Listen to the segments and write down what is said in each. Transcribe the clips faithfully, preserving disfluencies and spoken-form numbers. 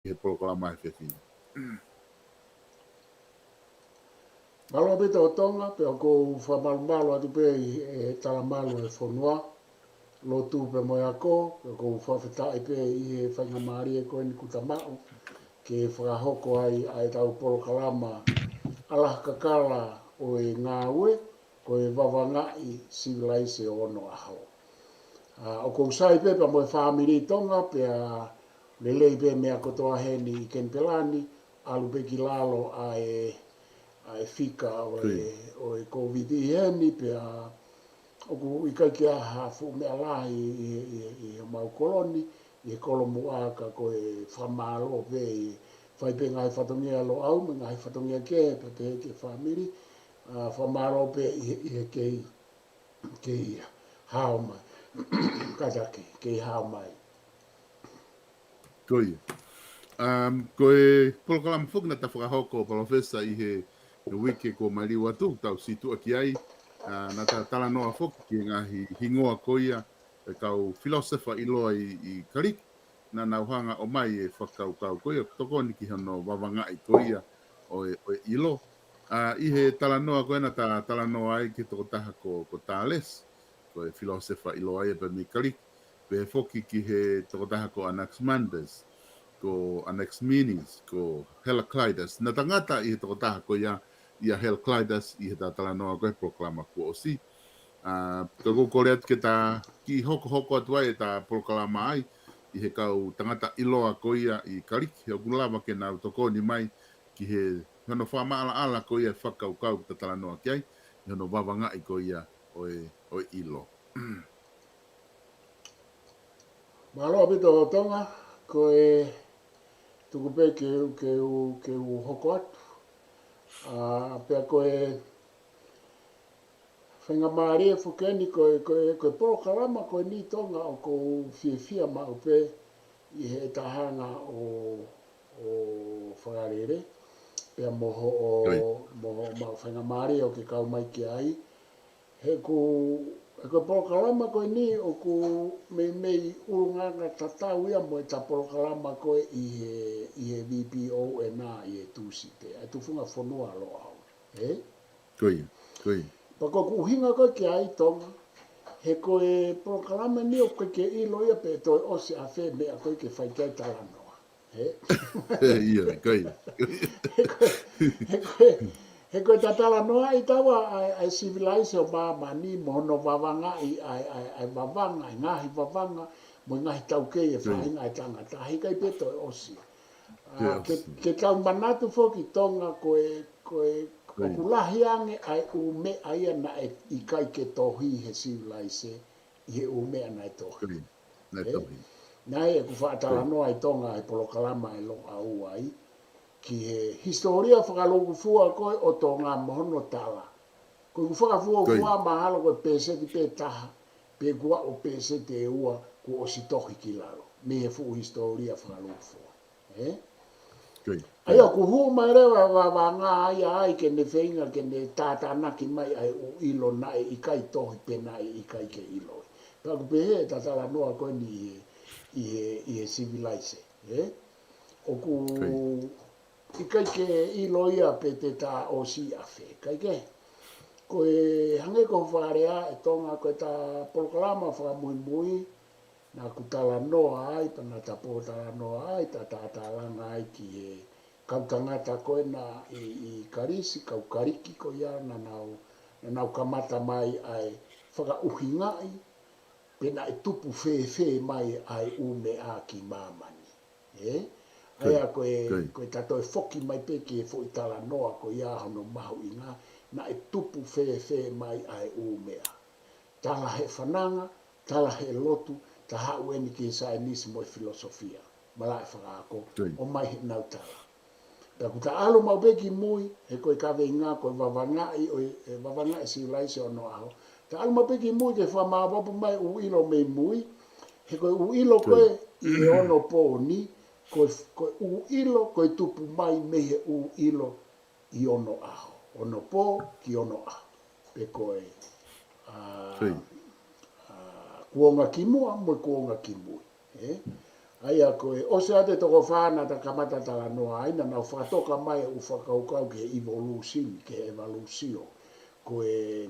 he polokalama he efiafi ni. Mālō ʻaupito Tonga, pea ʻoku ou fakamalumalu atu pē ʻi he talamalu ʻo e fonua, lotu pea mo e ako, pea ʻoku ou fakafetaʻi pē ʻi he faingamālie ko eni kuo ta maʻu, ke fakahoko ai ʻa ʻetau polokalama ʻalaha kakala ʻo e ngāue, ko e Vavangaʻi Sivilaise ʻo Onoʻaho. ʻA, ʻoku ou sai pē pea mo e fāmili Tonga, pea lelei pē meʻa kotoa heni ʻi Kenipela ni, ʻalu pē ki lalo ʻa e, ʻa e fika ʻo e, ʻo e Covid ʻi heni, pea ʻoku ʻikai ke ʻi ai ha fuʻu meʻa lahi ʻi, ʻi, ʻi, ʻi homau kolo ni, ʻi he kolomuʻa ka ko e fakamālō pē ʻi he fai pē ngaahi fatongia Loʻau, mo e ngaahi fatongia kehe, pea pehē ki he fāmili, ʻa, fakamālō pē ʻi he, ʻi he kei, kei hao mai. Kātaki, kei hao mai. Ko ia. Um, ko e polokalama foki naʻa ta fakahoko Palōfesa ʻi he, he uike kuo maliu atu, tau situʻa ki ai, ʻa, naʻa ta talanoa foki ki he ngaahi hingoa ko ia, e kau filōsefa ʻiloa ʻi, ʻi Kaliki, naʻa nau hanga ʻo ʻomai e fakakaukau ko ia, tokoni ki hono vavangaʻi ko ia ʻo e, ʻo e ʻilo. ʻA, ʻi he talanoa ko ē naʻa ta talanoa ai ki he tokotaha ko, ko Thales, ko e filōsefa ʻiloa ia pē mei Kaliki, pehē foki ki he tokotaha ko Anaximander, ko Anaximenes, ko Heraclitus. Naʻa ta ngata ʻi he tokotaha ko ia, ʻia Heraclitus ʻi he ta talanoa ko ē he polokalama kuo ʻosi. ʻA, ka ʻoku ou kole atu ke ta kiʻi hokohoko atu ai ʻeta polokalama ai, ʻi he kau tangata ʻiloa ko ia ʻi Kaliki, he ʻoku lava ke nau tokoni mai ki he, hono fakamaʻalaʻala ko ia e fakakaukau ʻoku ta talanoa ki ai, ʻi hono vavangaʻi ko ia ʻo e, ʻo e ʻilo. Mālō ʻaupito Tonga, ko e tuku pē ke u, ke u, ke u hoko atu. ʻA, pea ko e faingamālie foki eni ko e, ko e, ko e polokalama ko eni Tonga ʻoku ou fiefia maʻu pē ʻi heʻeta hanga ʻo, ʻo fakalele, pea mo hoʻo, mo hoʻo maʻu faingamālie ʻo ke kau mai ki ai. He ʻoku, he ko e polokalama ko eni ʻoku meimei ʻulungaanga tatau ia mo ʻeta polokalama ko ē ʻi he, ʻi he V P O ena ʻi he Tūsite, ʻa e Tufunga Fonua Loʻau. Ē? Ko ia, ko ia. Pea ko ʻeku ʻuhinga ko ē ki ai Tonga, he ko e polokalama ni ʻoku ʻikai ke ʻilo ia pe toe ʻosi ʻafē meʻa ko ē ke fai ki ai talanoa. Ē? Ē, ia, ko ia. He ko e, he ko e, he ko ʻeta talanoaʻi taua ʻa e, ʻa e sivilaise ʻo māmani mo hono vavangaʻi ʻa e, ʻa e, ʻa e vavanga, ʻa e ngaahi vavanga, mo e ngaahi taukei e faʻahinga ʻa e tangata. He ʻikai pē toe ʻosi. ʻA, ke, ke tau manatu foki Tonga ko e, ko e, ʻoku lahi ange ʻa e ʻū meʻa ia naʻe ʻikai ke tohi he sivilaise, ʻi he ʻū meʻa naʻe tohi. Naʻe tohi. Naʻe ʻeku faʻa talanoa ʻi Tonga he polokalama ʻe Loʻau ai, ki he hisitōlia fakalūkufua ko ē ʻo Tonga mo hono tala. Ko ʻeku fakafuofua mahalo ko e pēseti pē taha, pe kuo aʻu pēseti ʻe ua kuo ʻosi tohi ki lalo. Mei he fuʻu hisitōlia fakalūkufua. Ē? ʻA ia ʻoku hū mai leva e vavanga ia ai ke ne feinga, ke ne tātānaki mai ʻa e ʻū ʻilo naʻe ʻikai tohi pe naʻe ʻikai ke ʻilo. Pea ʻoku pehē ʻeta talanoa ko eni ʻi he, ʻi he, ʻi he sivilaise. Ē? ʻOku ʻikai ke ʻilo ia pe te ta ʻosi ʻafē. ʻIkai ke. Ko e hangē ko e fakalea ʻe Tonga ko ʻeta polokalama fakamuimui, naʻa ku talanoa ai, pea naʻa ta pōtalanoa ai, ta tātālanga ai ki he kau tangata ko ena ʻi, ʻi Kalisi, kau Kaliki ko ia naʻa nau, naʻa nau kamata mai ʻa e fakaʻuhingaʻi, pe naʻe tupu fēfē mai ʻa e ʻū meʻa ki māmani. Ē? ʻA ia ko e, ko ʻeta toe foki mai pē ki he foʻi talanoa ko ia hono mahuʻinga, naʻe tupu fēfē mai ʻa e ʻū meʻa. Tala he fananga, tala he lotu, ta haʻu eni ki he saienisi mo e filōsofia. Malaʻe fakaako, ʻomai heʻenau tala. Pea ʻoku ta ʻalu maʻu pē ki mui, he ko e kaveinga, ko e vavangaʻi, ʻo e, e vavangaʻi sivilaise ʻo Onoʻaho. Ta ʻalu maʻu pē ki mui ke fakamāopoopo mai ʻū ʻilo mei mui, he ko e ʻū ʻilo ko ē ʻi he Onopō ni, ko e, ko e ʻū ʻilo, ko e tupu mai mei he ʻū ʻilo ʻi Onoʻaho. Onopō ki Onoʻaho. Pe ko e, ʻa, ʻa, kuonga ki muʻa mo e kuonga ki mui. Ē? ʻA ia ko e ʻosi atu e toko fā naʻa ta kamata talanoa ai, naʻa nau fakatoka mai e ʻū fakakaukau ki he evolution, ki he evalusio. Ko e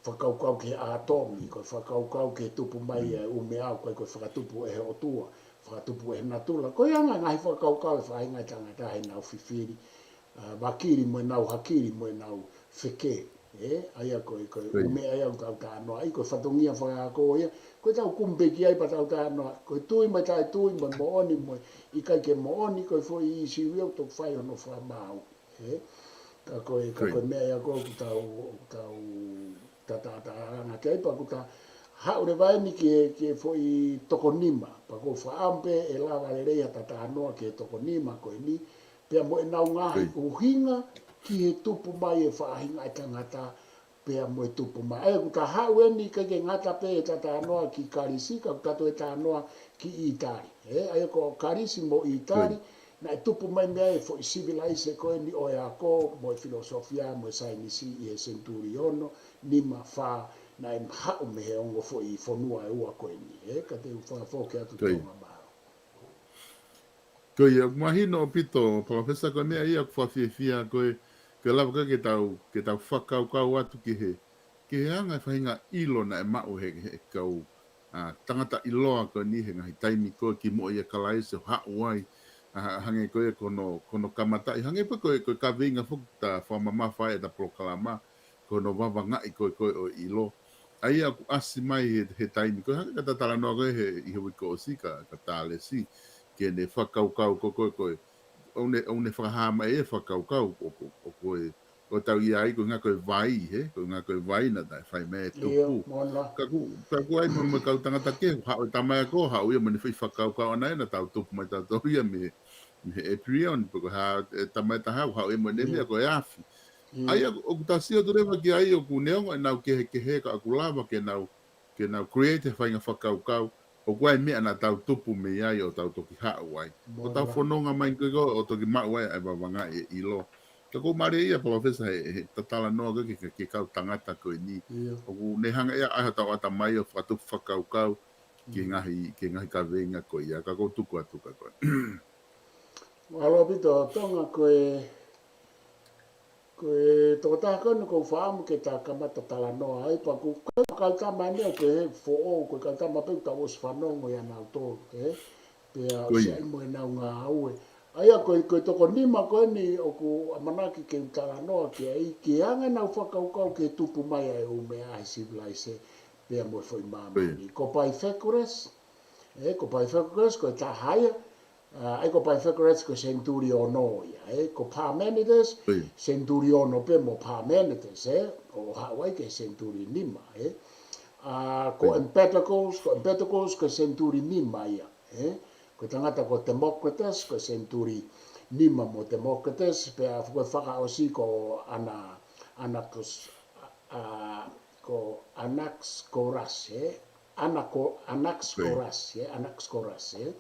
fakakaukau ki he ʻātomi, ko e fakakaukau ki he tupu mai e ʻū meʻa ʻoku ʻikai ko e fakatupu ʻe he ʻOtua, fakatupu ʻe he natula. Ko e anga e ngaahi fakakaukau e faʻahinga e tangata heʻenau fifili, ʻa, vakili mo ʻenau hakili mo ʻenau feke. ʻE, ʻa ia ko e, ko e ʻū meʻa ia ʻoku tau talanoa ai, ko e fatongia fakaako ia, ko e tau kumi pē ki ai pea tau talanoa, ko e tui mo e taʻetui, mo e moʻoni, mo e ʻikai ke moʻoni, ko e foʻi ʻīsiu ia ʻoku toki fai hono fakamaau. ʻE, ka ko e, ka ko e meʻa ia ko ē ʻoku tau, ʻoku tau tatalanga ki ai pea ʻoku ta haʻu leva eni ki he, ki he foʻi toko nima, pea ʻoku ou fakaʻamu pē ʻe lava lelei ha ta talanoa ki he toko nima ko eni, pea mo ʻenau ngaahi ʻuhinga ki he tupu mai e faʻahinga e tangata, pea mo e tupu mai. ʻA ia ʻoku ta haʻu eni ʻikai ke ngata pē e ta talanoa ki Kalisi, ka ʻoku ta toe talanoa ki ʻĪtali. ʻE, ʻa ia ko Kalisi mo ʻĪtali, naʻe tupu mai mei ai e foʻi sivilaise ko eni ʻo e ako, mo e filosofia, mo e saienisi ʻi he senituli ono, nima, fā, naʻe haʻu mei he ongo foʻi fonua ʻe ua ko eni. ʻE, ka te u fakafoki atu Tonga, mālō. Ko ia, mahino ʻaupito, Palōfesa, ko e meʻa ia ʻoku fakafiefia ko e, ko e lava ko ē ke tau, ke tau fakakaukau atu ki he, ki he anga e faʻahinga ʻilo naʻe maʻu he, he kau, ʻa, tangata ʻiloa ko eni he ngaahi taimi ko ē kimuʻa ʻia Kalaisi ʻo haʻu ai, ʻa, hangē ko ē ko hono, ko hono kamataʻi, hangē pē ko e, ko e kaveinga foki ta fakamamafa ai ʻeta polokalama, ko hono vavangaʻi ko ē ko ē ʻo e ʻilo. ʻA ia ʻoku ʻasi mai he, he taimi ko ē, hangē ko e ta talanoa ko ē he, ʻi he uike kuo ʻosi ka, ka Talesi, ke ne fakakaukau ko ē ko ē, ʻo ne, ʻo ne fakahā mai e fakakaukau, ʻo, ʻo, ʻo ko e, ʻo tau ʻi ai ko e ʻuhinga ko e vai, he, ko e ʻuhinga ko e vai naʻa ta fai mei ai e tupu. Ka ʻoku, ka ʻoku ʻi ai mo, mo e kau tangata kehe, haʻu e tamaiki ko ē, haʻu ia mo ʻene foʻi fakakaukau ʻana ē naʻa tau tupu mai tautolu ia mei, mei he embryon, pe ko e hā, e tamaiki ʻe taha, haʻu ia mo ʻene meʻa ko e afi. ʻA ia ʻoku ta sio atu leva ki ai ʻoku neongo ʻenau kehekehe ka ʻoku lava ke nau, ke nau create e faʻahinga fakakaukau, ʻoku ʻi ai e meʻa naʻa tau tupu mei ai ʻo tau toki haʻu ai. ʻO tau fononga mai ko ē ʻo toki maʻu ai ʻa e vavangaʻi e ʻilo. Ka ʻoku ou mālieʻia Palōfesa he, he ta talanoa ko ē ki he, ki he kau tangata ko eni. ʻOku ne hanga ia ʻa hotau ʻatamai ʻo fakatupu fakakaukau ki he ngaahi, ki he ngaahi kaveinga ko ia. Ka ʻoku ou tuku atu kia koe. Mālō ʻaupito Tonga, ko e, ko e tokotaha ko eni ʻoku ou fakaʻamu ke ta kamata talanoa ai, pea ʻoku ʻikai ko e kau tama eni ʻoku pehē foʻou, ko e kau tama pē ʻoku tau ʻosi fanongo ʻia nautolu, ē? Pea ʻosi ai mo ʻenau ngāue. ʻA ia ko e, ko e toko nima ko eni ʻoku ʻamanaki ke u talanoa ki ai, ki he anga ʻenau fakakaukau ki he tupu mai ʻa e ʻū meʻa he sivilaise, pea mo e foʻi māmani. Ko Pythagoras, ē, ko Pythagoras, ko e taha ia, ʻa, ʻa ia ko Pythagoras ko e senituli ono ia, ē, ko Parmenides, senituli ono pē mo Parmenides, ē, ʻo haʻu ai ki he senituli nima, ē. ʻA, ko Empedocles, ko Empedocles ko e senituli nima ia, ē. Ko e tangata ko Democritus, ko e senituli nima mo Democritus, pea ko e fakaʻosi ko Ana-, Anakos-, ʻa, ko Anaxagoras, ē? Anako-, Anaxagoras, ē? Anaxagoras, ē?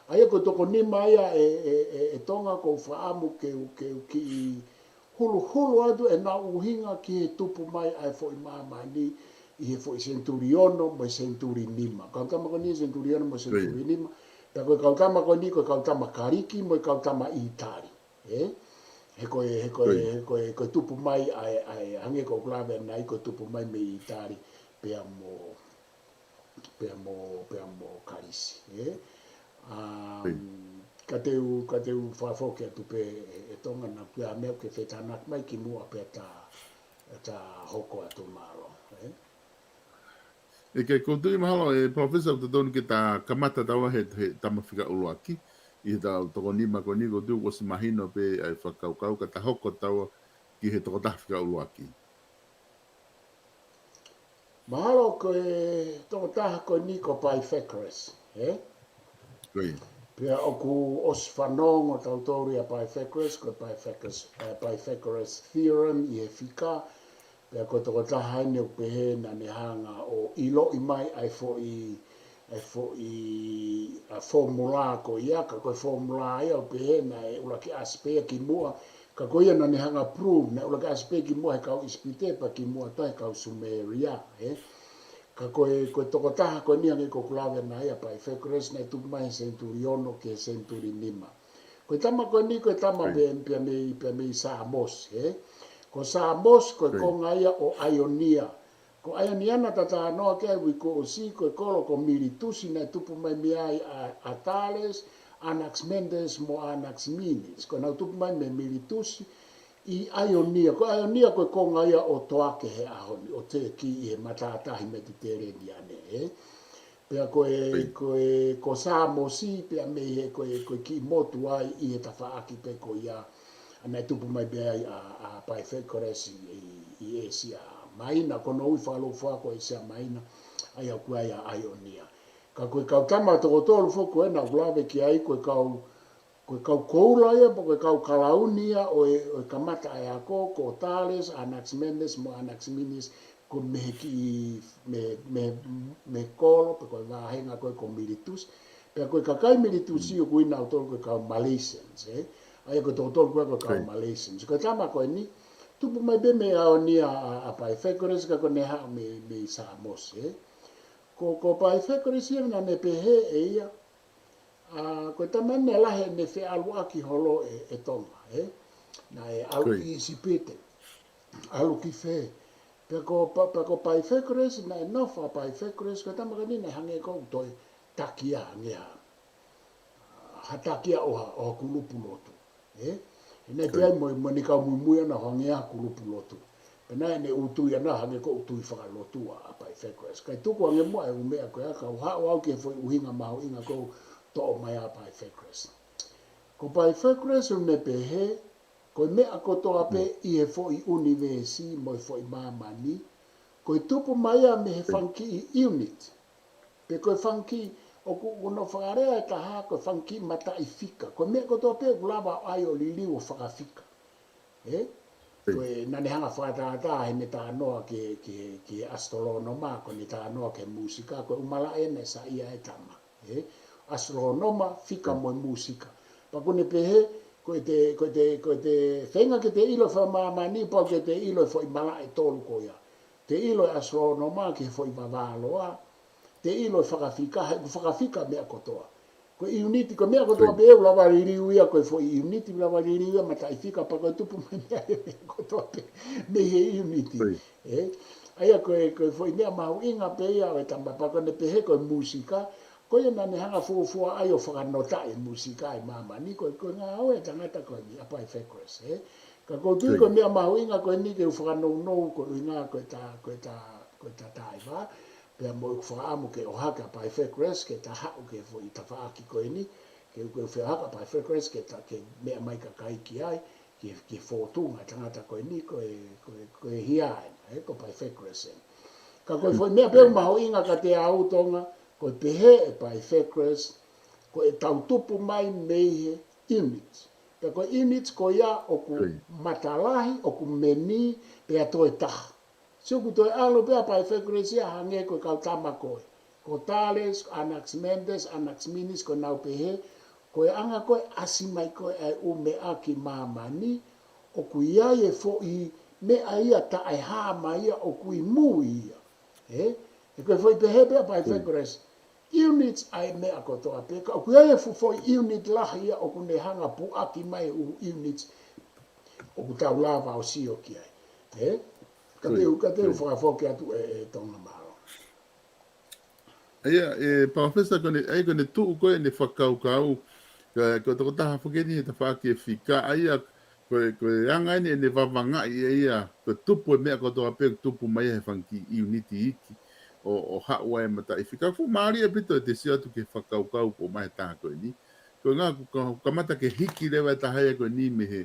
ʻA ia ko e toko nima ia ē, ē, ē, ē Tonga, ʻoku ou fakaʻamu ke u, ke u kiʻi huluhulu atu ʻenau ʻuhinga ki he tupu mai ʻa e foʻi māmani ʻi he foʻi senituli ono mo e senituli nima. Kau tama ko eni senituli ono mo e senituli nima. Pea ko e kau tama ko eni ko e kau tama Kalisi mo e kau tama ʻĪtali. Ē? He ko e, he ko e, he ko e, ko e tupu mai ʻa e, ʻa e, hangē ko ʻeku lave ʻanenai ko e tupu mai mei ʻĪtali, pea mo, pea mo, pea mo Kalisi, ē? Um, ka te u, ka te u fakafoki atu pē ē, ē Tonga, naʻa ʻoku ʻi ai ha meʻa ʻoku ke fetānaki mai kimuʻa pea ta, ta hoko atu, mālō, ē? ʻE, ke ʻoku ou tui mahalo, ē Palōfesa, ʻoku totonu ke ta kamata taua he, he tama fika ʻuluaki, ʻi he tau toko nima ko eni, ʻoku ou tui kuo ʻosi mahino pē ʻa e fakakaukau, ka ta hoko taua ki he tokotaha fika ʻuluaki. Mahalo ko e tokotaha ko eni ko Pythagoras, ē? Pea ʻoku ʻosi fanongo tautolu ʻia Pythagoras, ko e Pythagoras, ē, Pythagoras theorem ʻi he fika, pea ko e tokotaha eni ʻoku pehē naʻa ne hanga ʻo ʻiloʻi mai ʻa e foʻi, ʻa e foʻi, ʻa, fōmula ko ia, ka ko e fōmula ia ʻoku pehē naʻe ʻuluaki ʻasi pē ia kimuʻa, ka ko ia naʻa ne hanga prove, naʻe ʻuluaki ʻasi pē kimuʻa he kau ʻIsipite pea kimuʻa toe he kau Sumeria, ē? Ka ko e, ko e tokotaha ko eni hangē ko ʻeku lave ʻanenai, ʻa Pythagoras, naʻe tupu mai he senituli ono ki he senituli nima. Ko e tama ko eni, ko e tama pē, pē mei, pē mei Samos, ē? Ko Samos, ko e konga ia ʻo ʻAionia. Ko ʻAionia naʻa ta talanoa ki ai uike kuo ʻosi, ko e kolo ko Miletusi naʻe tupu mai mei ai ʻa, ʻa Thales, Anaximenes mo Anaximenes. Ko ʻenau tupu mai mei Miletusi, ʻi ʻAionia. Ko ʻAionia ko e konga ia ʻo Toake he ʻaho ni, ʻo Teki ʻi he matātahi Metiteleniane, ē? Pea ko e, ko e, ko Samosi, pea mei he, ko e, ko e kiʻi motu ai ʻi he tafaʻaki pē ko ia, ʻa naʻe tupu mai pē ai ʻa, ʻa Pythagoras ʻi, ʻi, ʻi ʻĒsia Maina, ko hono ui fakalūkufua ko ʻĒsia Maina, ʻa ia ʻoku ʻi ai ʻa ʻAionia. Ka ko e kau tama toko tolu foki ko ena ʻoku lave ki ai, ko e kau, ko e kau koula ia, pe ko e kau kalauni ia ʻo e, ʻo e kamata ʻa e ako, ko Thales, Anaximenes mo Anaximenes, ko e mei he kiʻi, mei, mei, mei he kolo, pe ko e vāhenga ko ē ko Miletusi. Pea ko e kakai Miletusi ʻoku ui nautolu ko e kau Milesians, ē? ʻA ia ko e toko tolu ko ē ko e kau Milesians. Ko e tama ko eni, tupu mai pē mei ʻAionia ʻa, ʻa Pythagoras ka ko ʻene haʻu mei, mei Samos, ē? Ko, ko Pythagoras ia naʻa ne pehē ʻe ia, ʻa, ko e tama naʻe lahi ʻene feʻaluʻaki holo ʻe, ʻe Tonga, ē? Naʻe ʻalu ki ʻIsipite, ʻalu ki fē. Pea ko, pea, pea ko Pythagoras, naʻe nofo ʻa Pythagoras, ko e tama ko eni naʻe hangē ʻoku toe taki ia hangē ha, ha taki ia ʻo ha, ʻo ha kulupu lotu. Ē? He naʻe pehē mo, mo ʻene kau muimui ʻana ʻo hangē ha kulupu lotu. Pea naʻe ʻene ʻū tui ʻana hangē ko e ʻū tui fakalotu ʻa, ʻa Pythagoras. Kae tuku ange muʻa e ʻū meʻa ko ia, kau haʻu au ki he foʻi ʻuhinga mahuʻinga ʻoku toʻo mai ʻa Pythagoras. Ko Pythagoras ʻoku ne pehē, ko e meʻa kotoa pē ʻi he foʻi ʻunivēsi mo e foʻi māmani, ko e tupu mai ia mei he fanga kiʻi unit. Pe ko e fanga kiʻi, ʻoku, ʻoku nau fakalea ʻe taha, ko e fanga kiʻi mataʻifika. Ko e meʻa kotoa pē ʻoku lava ai ʻo liliu ʻo fakafika. Ē? Ko e naʻa ne hanga fakatātā heʻene talanoa ki he, ki he, ki he asitolōnoma, ko ʻene talanoa ki he mūsika, ko e ʻū malaʻe naʻe saiʻia ai e tama. Ē? Asitolōnoma, fika mo e mūsika. Pea ʻoku ne pehē, ko ʻete, ko ʻete, ko ʻete feinga ke te ʻilo e foʻi māmani, pau ke te ʻilo e foʻi malaʻe tolu ko ia. Te ʻilo e asitolōnoma ki he foʻi vavā loa, te ʻilo e fakafika, he ʻoku fakafika meʻa kotoa. Ko e unit, ko e meʻa kotoa pē ʻoku lava liliu ia, ko e foʻi unit lava liliu ia, mataʻifika pea ko e tupu mai meʻa he meʻa kotoa pē, mei he unit. Ē? ʻA ia ko e, ko e foʻi meʻa mahuʻinga pē ia ʻo e tama pea ʻoku ne pehē ko e mūsika, ko ia naʻa ne hanga fuofua ai ʻo fakanotaʻi e mūsika ʻi māmani, ko e, ko e ngāue e tangata ko eni, ʻa Pythagoras, ē? Ka ʻoku ou tui ko e meʻa mahuʻinga ko eni ke u fakanounou ko e ʻuhinga ko e ta, ko e ta, ko e ta taʻevā, pea mo ʻeku fakaʻamu ke ʻohake ʻa Pythagoras, ke ta haʻu ki he foʻi tafaʻaki ko eni, ke u, ke u feʻohake ʻa Pythagoras, ke ta, ke meʻa mai kakai ki ai, ki he, ki he fōtunga e tangata ko eni, ko e, ko e, ko e hia ena, ē, ko Pythagoras ena. Ka ko e foʻi meʻa pē ʻoku mahuʻinga kiate au Tonga, ko e pehē ʻe Pythagoras, ko ʻetau tupu mai mei he unit. Pea ko e unit ko ia ʻoku matalahi, ʻoku meni, pea toe taha. Sio ʻoku toe ʻalu pē ʻa Pythagoras ia hangē ko e kau tama ko ē. Ko Thales, Anaximenes, Anaximenes, ko ʻenau pehē, ko e anga ko ē ʻasi mai ko ē ʻa e ʻū meʻa ki māmani, ʻoku ʻi ai e foʻi meʻa ia taʻehāmai ia ʻoku ʻi mui ia. Ē? He ko e foʻi pehē pē ʻa Pythagoras, units ʻa e meʻa kotoa pē, ka ʻoku ʻi ai e fuʻu foʻi unit lahi ia ʻoku ne hanga puʻaki mai e ʻū units ʻoku tau lava ʻo sio ki ai. Ē? Ka te u, ka te u fakafoki atu ē, ē Tonga, mālō. ʻA ia, ē, Palōfesa, ko ʻene, ʻa ia ko ʻene tuʻu ko ē ʻene fakakaukau, ko, ko e tokotaha foki eni he tafaʻaki e fika, ʻa ia, ko e, ko e anga eni ʻene vavangaʻi ʻe ia, ko e tupu e meʻa kotoa pē, tupu mai he fanga kiʻi unit iiki, ʻo, ʻo haʻu ai e mataʻifika. Fuʻu mālie ʻaupito ʻete sio atu ki he fakakaukau ko ē ʻomai he taha ko eni. Ko e ʻuhinga ʻoku ka-, kamata ke hiki leva e taha ia ko eni mei he,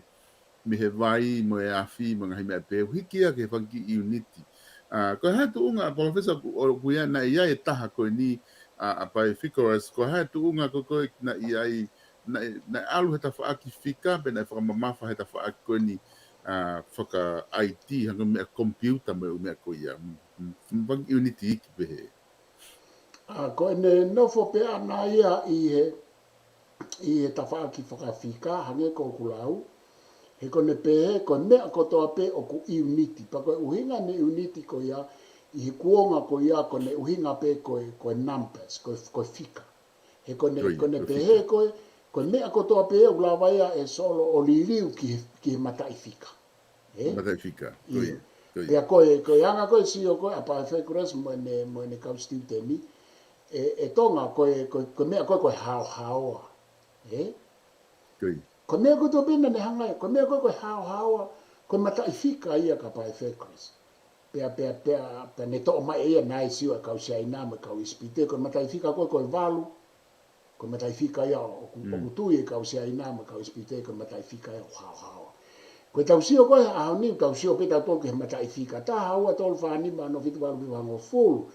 mei he vai, mo e afi, mo e ngaahi meʻa pehē, hiki ia ki he fanga kiʻi unit. ʻA, ko e hā e tuʻunga, Palōfesa, ʻoku, ʻoku ʻi ai, naʻe ʻi ai e taha ko eni, ʻa, ʻa Pythagoras, ko e hā e tuʻunga ko ē naʻe ʻi ai, naʻe, naʻe ʻalu he tafaʻaki fika, pe naʻe fakamamafa he tafaʻaki ko eni, ʻa, faka-I T, hangē ko e meʻa komipiuta mo e ʻū meʻa ko ia. M-, m-, fanga kiʻi unit iiki pehē. ʻA, ko ʻene nofo pē ʻana ia ʻi he, ʻi he tafaʻaki fakafika, hangē ko ʻeku lau, he ko ʻene pehē, ko e meʻa kotoa pē ʻoku unit, pea ko e ʻuhinga ʻene unit ko ia, ʻi he kuonga ko ia ko ʻene ʻuhinga pē ko e, ko e numbers, ko e, ko e fika. He ko ʻene, ko ʻene pehē ko e, ko e meʻa kotoa pē ʻoku lava ia ʻe Solo ʻo liliu ki he, ki he mataʻi fika. Ē? Mataʻi fika. Ko ia. Pea ko e, ko e anga ko e sio ko e ʻa Pythagoras mo ʻene, mo ʻene kau student ni, ʻe, ʻe Tonga ko e, ko e, ko e meʻa ko e, ko e haohaoa. Ē? Ko e meʻa kotoa pē naʻa ne hanga ai, ko e meʻa ko e, ko e haohaoa, ko e mataʻi fika ia kia Pythagoras. Pea, pea, pea, pea ne toʻo mai ia naʻe sio ʻa e kau Siaina mo e kau ʻIsipite, ko e mataʻi fika ko e, ko e valu, ko e mataʻi fika ia ʻoku, ʻoku tui e kau Siaina mo e kau ʻIsipite, ko e mataʻi fika ia ʻoku haohaoa. Ko e tau sio ko e ʻaho ni, tau sio pē tautolu ki he mataʻi fika, taha, ua, tolu, fā, nima, ono, fitu, valu, hongofulu,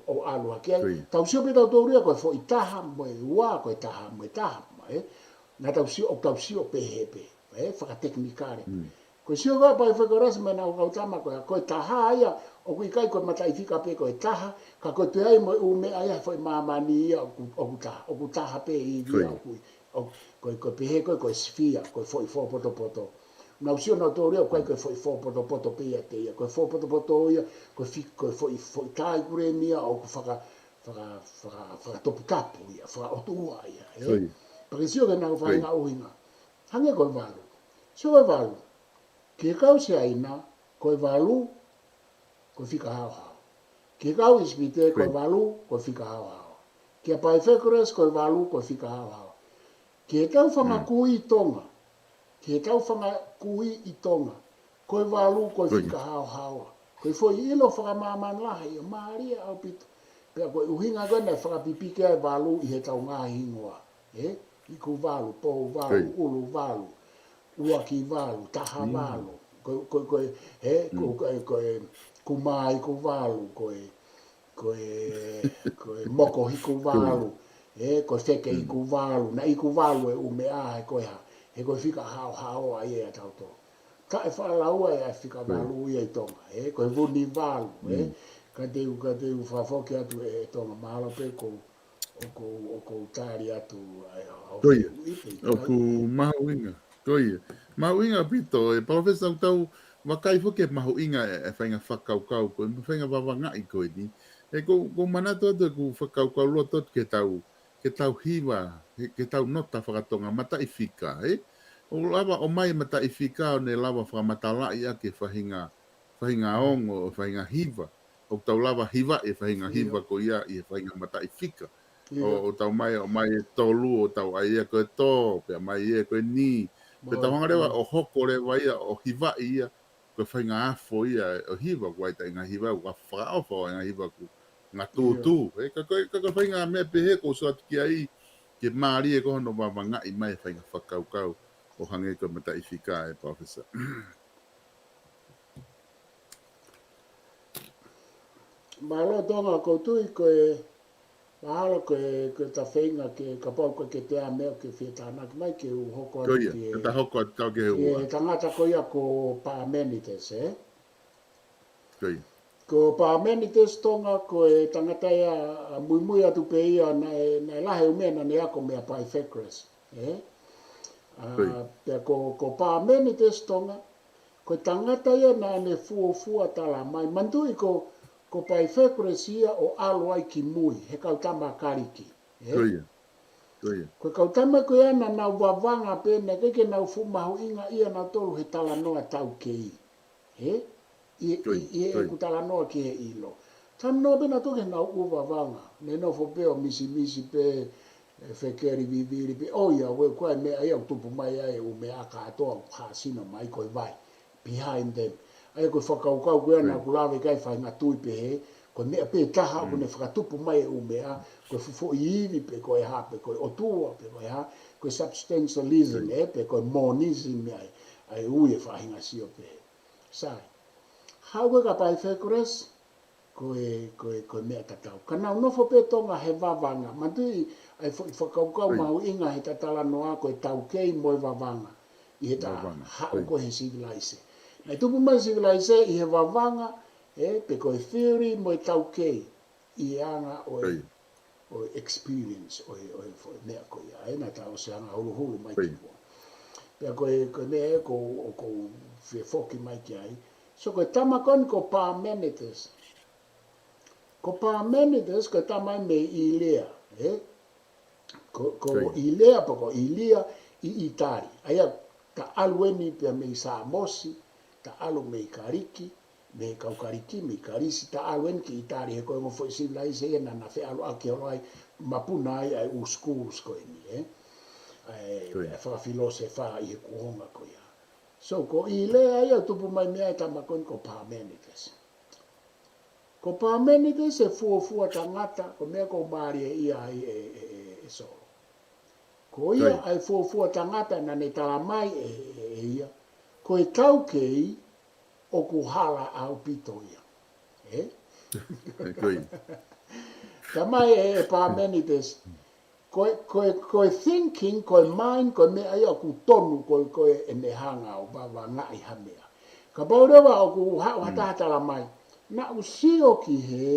ʻo ʻalu hake ai. Tau sio pē tautolu ia ko e foʻi taha mo e ua, ko e taha mo e taha, ē? Naʻa tau sio, ʻo tau sio pehē pē, ē? Fakatekinikale. Ko e sio ko e ʻa Pythagoras mo ʻene kau tama ko e, ko e taha ia, ʻoku ʻikai ko e mataʻi fika pē ko e taha, ka ko e toe ai mo e ʻū meʻa ia foʻi māmani ia ʻoku, ʻoku taha, ʻoku taha pē ivi ia ʻoku, ʻo, ko e, ko e pehē ko e, ko e sifia, ko e foʻi fōpotopoto. Nau sio nautolu ia, ʻoku ʻikai ko e foʻi fōpotopoto pē ia te ia, ko e fōpotopoto ia, ko e fi-, ko e foʻi, foʻi taikuleimi ia ʻoku faka-, faka-, faka-, fakatoputapu ia, fakaʻotua ia, ē? Pea ke sio ki heʻenau faʻahinga ʻuhinga. Hangē ko e valu. Sio ko e valu. Ki he kau Siaina, ko e valu, ko e fika haohaoa. Ki he kau ʻIsipite, ko e valu, ko e fika haohaoa. Kia Pythagoras, ko e valu, ko e fika haohaoa. Ki he tau fanga kui ʻi Tonga, ki he tau fanga kui ʻi Tonga, ko e valu, ko e fika haohaoa. Ko e foʻi ʻilo fakamāmani lahi, ʻo mālie ʻaupito. Pea ko e ʻuhinga ko ē naʻe fakapipiki ai e valu ʻi he tau ngaahi hingoa. Ē? Iku valu, pou valu, ʻulu valu, ʻuluaki valu, taha valu. Ko, ko, ko e, ē, ko, ko e, ko e, kumai ku valu, ko e, ko e, ko e moko hiku valu, ē, ko e feke iku valu, naʻe iku valu e ʻū meʻa he ko e hā, he ko e fika haohaoa ia ʻia tautolu. Taʻe faʻa lau ai ʻa e fika valu ia ʻi Tonga, ē, ko e vuni valu, ē. Ka te u, ka te u fakafoki atu ē, ʻe Tonga, mahalo pē ʻoku, ʻoku, ʻoku ou tali atu ai, au Ko ia. Ipe, ʻoku mahuʻinga. Ko ia. Mahuʻinga ʻaupito, ē, Palōfesa, ʻoku tau vakai foki e mahuʻinga e, e faʻahinga fakakaukau, ko e faʻahinga vavangaʻi ko eni. Ē, ʻoku ou, ʻoku ou manatu atu ʻeku fakakaukau loto atu ke tau, ke tau hiva, ke, ke tau nota fakatonga mataʻi fika, ē? ʻOku lava ʻo ʻomai mataʻi fika ʻo ne lava fakamatalaʻi ʻaki e faʻahinga, faʻahinga ongo, ʻo faʻahinga hiva. ʻOku tau lava hivaʻi e faʻahinga hiva ko ia ʻi he faʻahinga mataʻi fika. ʻO, ʻo tau mai, ʻomai e tolu, ʻo tau ʻai ia ko e tō, pea mai ia ko e ni. Pea tau hanga leva ʻo hoko leva ia, ʻo hivaʻi ia, ko e faʻahinga afo ia ʻo hiva, ʻoku ʻi ai e taʻehinga hiva ʻoku fakaʻofa, ʻo e ngaahi hiva ʻoku ngatūtū. Ē, ka ko e, ka ko e faʻahinga meʻa pehē ʻoku ou sio atu ki ai, ke mālie ko hono vavangaʻi mai e faʻahinga fakakaukau ʻo hangē ko e mataʻi fika, ē, Palōfesa. Mālō Tonga, ʻoku ou tui ko e, mahalo ko e, ko e ta feinga ke, kapau ko e ke te ʻai meʻa ke fie tānaki mai ke u hoko atu ki he, ke ta hoko atu ki he ua. Tangata ko ia ko Parmenides, ē? Ko ia. Ko Parmenides Tonga, ko e tangata ia, ʻa, muimui atu pē ia naʻe, naʻe lahi e ʻū meʻa naʻa ne ako meia Pythagoras, ē? ʻA, pea ko, ko Parmenides Tonga, ko e tangata ia naʻa ne fuofua tala mai. Manatuʻi ko, ko Pythagoras ia ʻo ʻalu ai ki mui, he kau tama Kalisi, ē? Ko ia. Ko ia. Ko e kau tama ko ia naʻa nau vavanga pē, naʻe ʻikai ke nau fuʻu mahuʻinga ia nautolu he talanoa taukei. Ē? ʻI, ʻi, ʻi heʻeku talanoa ki he ʻilo. Talanoa pē nautolu ki heʻenau ʻū vavanga. Ne nofo pē ʻo misimisi pē, ē, fekeli vivili pē. ʻOiauē, ko e meʻa ia ʻoku tupu mai ai e ʻū meʻa kātoa ʻoku hāsino mai ko e vai. Behind them. ʻA ia ko e fakakaukau ko ia naʻa ku lave ki ai, faʻahinga tui pehē, ko e meʻa pē taha ʻoku ne fakatupu mai e ʻū meʻa, ko e fuʻu foʻi ivi pe ko e hā, pe ko e ʻotua, pe ko e hā, ko e substantialism, ē, pe ko e monism ʻa e, ʻa e ui e faʻahinga sio pehē. Sai. Haʻu ko ē kia Pythagoras, ko e, ko e, ko e meʻa tatau. Ka nau nofo pē Tonga he vavanga. Manatuʻi ʻa e fo-, fakakaukau mahuʻinga he ta talanoa ko e taukei mo e vavanga. ʻI he ta haʻu ko ē he sivilaise. Naʻe tupu mai sivilaise ʻi he vavanga, ē, pe ko e theory mo e taukei. ʻI he anga ʻo e ʻo e experience, ʻo e, ʻo e foʻi meʻa ko ia, ē, naʻa tau ʻosi hanga huluhulu mai ki muʻa. Pea ko e, ko e meʻa ē ʻoku ou, ʻoku ou fie foki mai ki ai. So ko e tama ko eni ko Parmenides. Ko Parmenides, ko e tama ia mei ʻIlea, ē? Ko, ko ʻIlea pe ko ʻIlia ʻi ʻItali. ʻA ia, ta ʻalu eni pea mei Sāmosi, ta ʻalu mei Kalisi, mei kau Kalisi, mei Kalisi, ta ʻalu eni ki ʻItali, he ko e ongo foʻi sivilaise ia naʻa na feʻaluʻaki holo ai, mapuna ai ʻa e ʻū schools ko eni, ē? ʻA e, ʻa e fakafilōsefa ʻi he kuonga ko ia. So, ko ʻIlea ia ʻoku tupu mai mei ai e tama ko eni ko Parmenides. Ko Parmenides e fuofua tangata, ko e meʻa ʻoku mālie ia ai ʻe, ʻe, ʻe, ʻe Solo. Ko ia ʻa e fuofua tangata naʻa ne tala mai ʻe, ʻe, ʻe ia, ko e taukei ʻoku hala ʻaupito ia. Ē? Tala mai ʻe, ʻe Parmenides, ko e, ko e, ko e thinking, ko e mind, ko e meʻa ia ʻoku tonu, ko e, ko e ʻene hanga ʻo vavangaaʻi ha meʻa. Kapau leva ʻoku haʻu ha taha tala mai, naʻa ku sio ki hē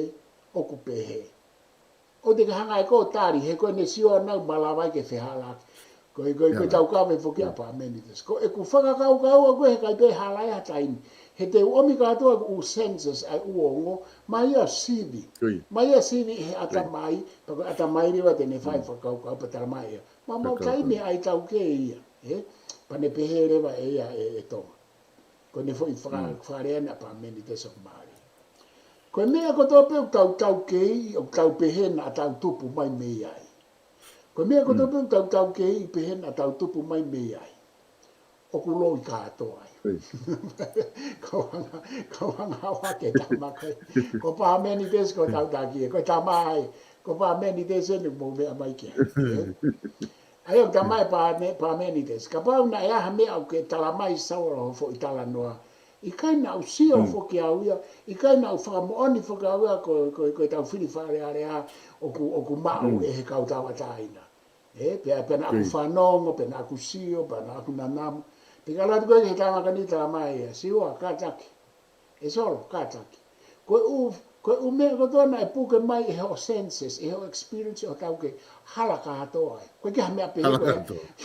ʻoku pehē. ʻOua te ke hanga ʻe koe ʻo tali, he ko ʻene sio ʻana ʻoku malava ai ke fehālaaki. Ko e, ko e, ko e taukave foki ʻa Parmenides. Ko ʻeku fakakaukau ʻoku ʻikai ke pehē hala ia ha taimi. He te u ʻomi kātoa ʻeku ʻū senses ʻa e ʻū ongo, mai ia sivi. Mai ia sivi he ʻatamai, pea ko e ʻatamai leva te ne fai fakakaukau pea tala mai ia. Maumau taimi ʻa e taukei ia, ē? Pea ne pehē leva ʻe ia ʻe, ʻe Tonga. Ko ʻene foʻi faka-, fakalea ʻana ʻa Parmenides ʻoku mālie. Ko e meʻa kotoa pē ʻoku tau taukei, ʻoku tau pehē naʻa tau tupu mai mei ai. Ko e meʻa kotoa pē ʻoku tau taukei, pehē naʻa tau tupu mai mei ai. ʻOku loi kātoa ia. Kau hanga, kau hanga ʻo hake tama ko e. Ko Parmenides ko e tautaki ē, ko e tama ē, ko Parmenides eni ʻoku mou meʻa mai ki ai. Ē? ʻA ia ʻoku tala mai ʻe Pame-, Parmenides, kapau naʻe ʻi ai ha meʻa ʻoku ke tala mai Solo ho foʻi talanoa, ʻikai naʻa ku sio foki au ia, ʻikai naʻa ku fakamoʻoni foki au ia ko, ko, ko e tau fili Fale Alea ʻoku, ʻoku maʻu ʻe he kau tauʻatāina. Ē, pea, pea naʻa ku fanongo, pea naʻa ku sio, pea naʻa ku nanamo. Pea ka latu ko ē ki he tangata ni tala mai ia, Siua, kātaki. ʻE Solo, kātaki. Ko e ʻū, ko e ʻū meʻa kotoa naʻe puke mai ʻe hoʻo senses, ʻe hoʻo experience ʻo tau ke hala kātoa ai. ʻOku ʻikai ha meʻa pē,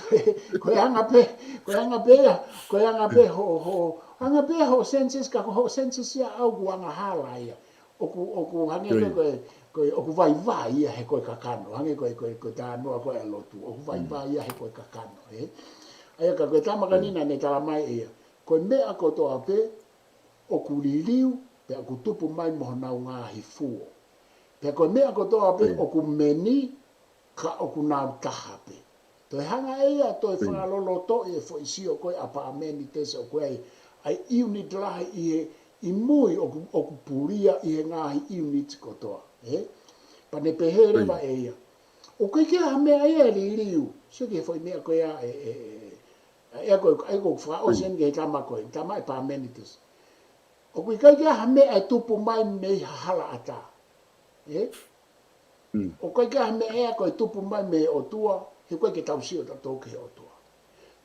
ko e, ko e anga pē, ko e anga pē ia, ko e anga pē ho, ho, anga pē hoʻo senses, ka ko hoʻo senses ia ʻoku angahala ia. ʻOku, ʻoku hangē ko e, ko e, ʻoku vaivai ia he ko e kakano, hangē ko e, ko e, ko e talanoa ko ē ʻa e lotu, ʻoku vaivai ia he ko e kakano, ē? ʻA ia ka ko e tama ko eni naʻa ne tala mai ia, ko e meʻa kotoa pē, ʻoku liliu, pea ʻoku tupu mai mo honau ngaahi fuo. Pea ko e meʻa kotoa pē ʻoku meni, ka ʻoku nau taha pē. Toe hanga ʻe ia, toe fakalolotoʻi e foʻi sio ko ē ʻa Parmenides ʻoku ʻi ai, ʻa e unit lahi ʻi he, ʻi mui ʻoku, ʻoku pulia ʻi he ngaahi unit kotoa. Ē? Pea ne pehē leva ʻe ia, ʻoku ʻikai ke ʻi ai ha meʻa ia ʻe liliu. Sio ki he foʻi meʻa ko ia ē, ē, ē, ē, ʻa ia ko e, ʻa ia ko e fakaʻosi eni ki he tama ko ē, tala mai ʻe Parmenides. ʻOku ʻikai ke ʻi ai ha meʻa ʻe tupu mai mei ha halaʻatā. Ē? ʻOku ʻikai ke ʻi ai ha meʻa ia ko e tupu mai mei he ʻOtua, he ʻoku ʻikai ke tau sio tautolu ki he ʻOtua.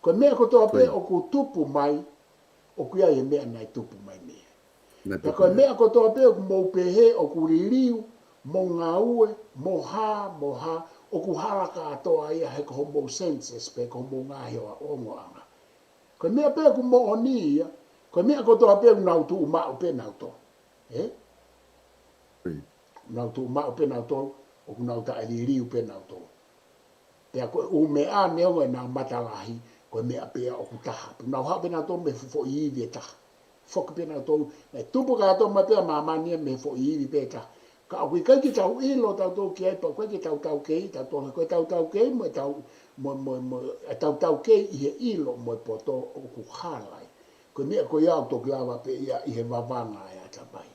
Ko e meʻa kotoa pē ʻoku tupu mai, ʻoku ʻi ai e meʻa naʻe tupu mai mei ai. Pea ko e meʻa kotoa pē ʻoku mou pehē ʻoku liliu, mo ngāue, mo hā, mo hā, ʻoku hala kātoa ia he ko homou senses pē ko homou ngaahi ʻo, ʻo ongoʻanga. Ko e meʻa pē ʻoku moʻoni ia, ko e meʻa kotoa pē ʻoku nau tuʻu maʻu pē nautolu. Ē? Nau tuʻu maʻu pē nautolu, ʻoku nau taʻeliliu pē nautolu. Pea ko e ʻū meʻa neongo ʻenau matalahi, ko e meʻa pē ia ʻoku taha. Pea nau haʻu pē nautolu mei he foʻi ivi ʻe taha. Foki pē nautolu, naʻe tupu kātoa mai pē ʻa māmani ia mei he foʻi ivi pē ʻe taha. Ka ʻoku ʻikai ke tau ʻilo tautolu ki ai, pea ʻoku ʻikai ke tau taukei tautolu, ko e tau taukei mo e tau, mo, mo, mo, e tau taukei ʻi he ʻilo mo e poto ʻoku hala ai. Ko e meʻa ko ia ʻoku toki lava pē ia ʻi he vavanga ʻa e ʻatamai.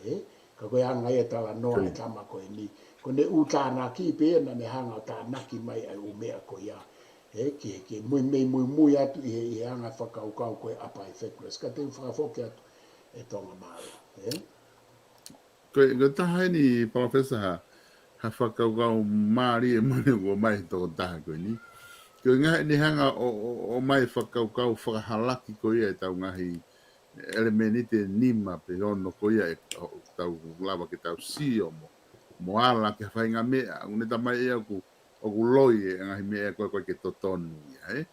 Ē? Ka ko e anga ia e talanoa ʻa e tama ko eni. Ko ʻene ʻū tānaki pē ia naʻa ne hanga ʻo tānaki mai ʻa e ʻū meʻa ko ia. Ē? Ki he, ki he mui, mei muimui atu ʻi he, ʻi he anga fakakaukau ko ē ʻa Pythagoras. Ka te u fakafoki atu ʻe Tonga mālō. Ē? Ko e, ko e taha eni, Palōfesa, ha, ha fakakaukau mālie moʻoni ʻoku ʻomai he tokotaha ko eni. Ko e ngaahi ʻene hanga ʻo, ʻo, ʻomai fakakaukau fakahalaki ko ia ʻetau ngaahi ʻelemēniti ʻe nima pe ono ko ia ʻe, ʻo, tau lava ke tau sio mo, mo ala ki ha faʻahinga meʻa. ʻOku ne tala mai ia ʻoku, ʻoku loi e ngaahi meʻa ko ē ʻoku ʻikai ke totonu ia, ē?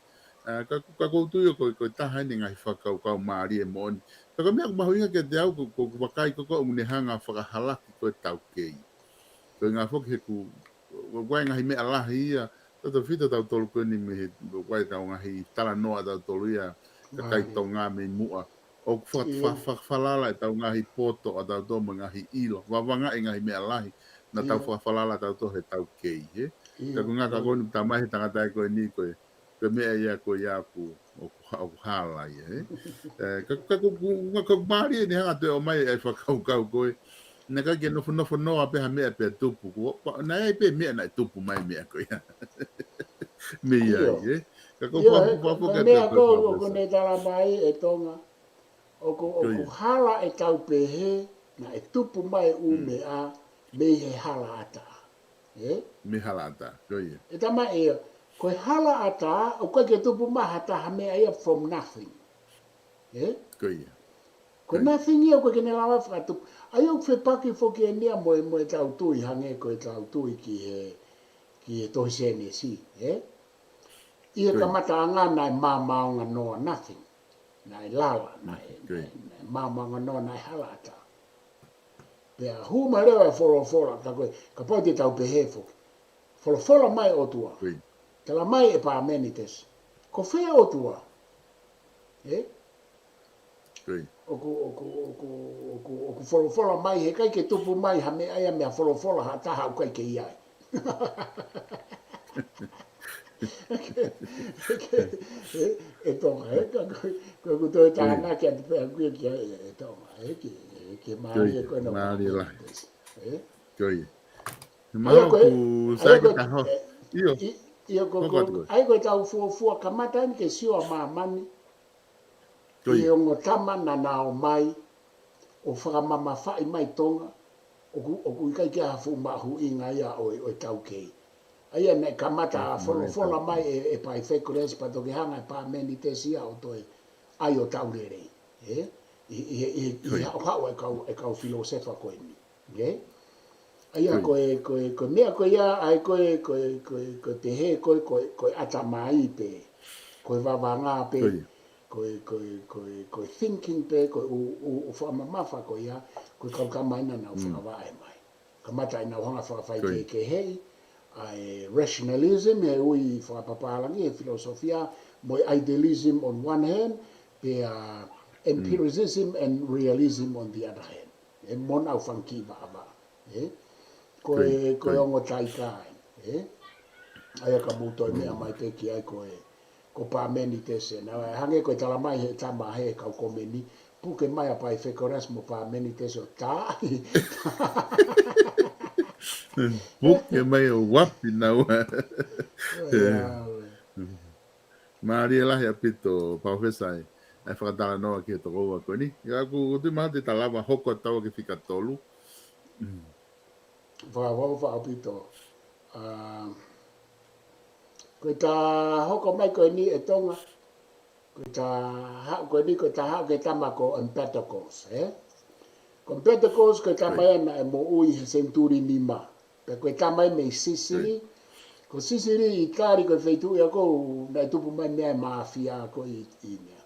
ʻA, ka, ka ʻoku ou tui ʻoku, ko e taha eni e ngaahi fakakaukau mālie moʻoni. Ka ko e meʻa ʻoku mahuʻinga kiate au, ko, ko, ko e vakai ko ē ʻoku ne hanga fakahalaki ko e taukei. Ko e ngaahi foki he ʻoku, ʻoku ʻi ai e ngaahi meʻa lahi ia, tautautefito tautolu ko eni mei he, ʻoku ʻi ai e ngaahi talanoa tautolu ia, kakai Tonga mei muʻa. ʻOku fa-, fa-, fa-, falala ʻetau ngaahi poto ʻatautolu mo e ngaahi ʻilo. Vavanga e ngaahi meʻa lahi, naʻa tau fa-, falala tautolu he taukei, he? Ka ko e ngaahi ka ko eni tamai he tangata ē ko eni ko e, ko e meʻa ia ko ia ʻoku, ʻoku ha-, ʻoku hala ia, he? Ē, ka, ka ko, ko, ko, ko mālie eni hanga ʻo toe ʻomai e fakakaukau ko ē. Naʻe ʻikai ke nofonofo noa pē ha meʻa pea tupu. Ko, pa-, naʻe ʻi ai pē meʻa naʻe tupu mai meʻa ko ia. Mei ai, he? Ka ko e fa-, fa-, fa-, meʻa ko, ko, ko ne tala mai ʻe Tonga. ʻOku, ʻoku hala ʻetau pehē, naʻe tupu mai ʻū meʻa, mei he hala ʻatā. Ē? Mei hala ʻatā, ko ia. ʻE tama ia, ko e hala ʻatā, ʻoku ʻikai ke tupu mai ha taha meʻa ia from nothing. Ē? Ko ia. Ko e nothing ia, ʻoku ʻikai ke ne lava fakatupu. ʻA ia ʻoku fepaki foki eni ia mo e, mo ʻetau tui, hangē ko ʻetau tui ki he, ki he tohi Sēnesi, ē? ʻI he kamataʻanga naʻe maomaonganoa, nothing. Naʻe lala, naʻe, naʻe, naʻe maomaonganoa, naʻe hala ʻatā. Pea hū mai leva e folofola, ka ko e, kapau te tau pehē foki. Folofola mai ʻOtua. Tala mai ʻe Pāmenitesi. Ko fē ʻOtua? Ē? ʻOku, ʻoku, ʻoku, ʻoku, ʻoku folofola mai, he ʻikai ke tupu mai ha meʻa ia mei he folofola ha taha ʻoku ʻikai ke ʻi ai. Ke, ke, ē, ʻe Tonga, ē, ka ko, ko ʻeku toe tānaki atu pē ʻaku ia ki ai, ʻe Tonga, ē, ke, ē, ke mālie ko ena mālie lahi. Ē? Ko ia. ʻA ia ko e, ʻa ia ko e, ʻio, ʻio, ko, ko, ʻa ia ko ʻetau fuofua kamata eni ke sio ʻa māmani, ʻi he ongo tama naʻa nau ō mai, ʻo fakamamafaʻi mai Tonga, ʻoku, ʻoku ʻikai ke ʻi ai ha fuʻu mahuʻinga ia ʻo, ʻo e taukei. ʻA ia naʻe kamata ʻa folofola mai ʻe, ʻe Pythagoras pea toki hanga ʻe Pāmenitesi ia ʻo toe ʻai ʻo tau lelei. Ē? ʻI, ʻi, ʻi, ʻi haʻohaʻo e kau, e kau filōsefa ko eni. Ē? ʻA ia ko e, ko e, ko e meʻa ko ia, ʻa ia ko e, ko e, ko e, ko e pehē, ko e, ko e, ko e ʻatamai pē, ko e vavanga pē, ko e, ko e, ko e, ko e thinking pē, ko e ʻū, ʻū, ʻū fakamamafa ko ia, ko e kau kamai naʻa nau fakavaʻe mai. Kamata ʻenau hanga fakafaikehekeheʻi ʻa e rationalism, he ui fakapapālangi, he filosofia, mo e idealism on one hand, pea empiricism and realism on the other hand. ʻE mo ʻenau fanga kiʻi vaʻavaʻa, ē? Ko e, ko e ongo taika ē, ē? ʻA ia ka mou toe meʻa mai pē ki ai ko e, ko Pāmenitesi ē. Naʻe hangē ko e tala mai he tama he kau komeni, puke mai ʻa Pythagoras mo Pāmenitesi ʻo tā. Puke mai ʻo uapi naua. Mālie lahi ʻaupito, Palōfesa, ʻa e fakatalanoa ki he tokoua ko eni. ʻA ia ʻoku ou tui mahalo te ta lava hoko atu ki he fika tolu. Fakafou ʻaupito. ʻA, ko ʻeta hoko mai ko eni ʻe Tonga, ko ʻeta haʻu ko eni, ko ʻeta haʻu ki he tama ko Empedocles, ē? Ko Empedocles, ko e tama ia naʻe moʻui he senituli nima. Pea ko e tama ia mei Sisili. Ko Sisili ʻi ʻĪtali ko e feituʻu ia ʻoku naʻe tupu mai mei ai e māfia ko ē ʻi, ʻi meʻa.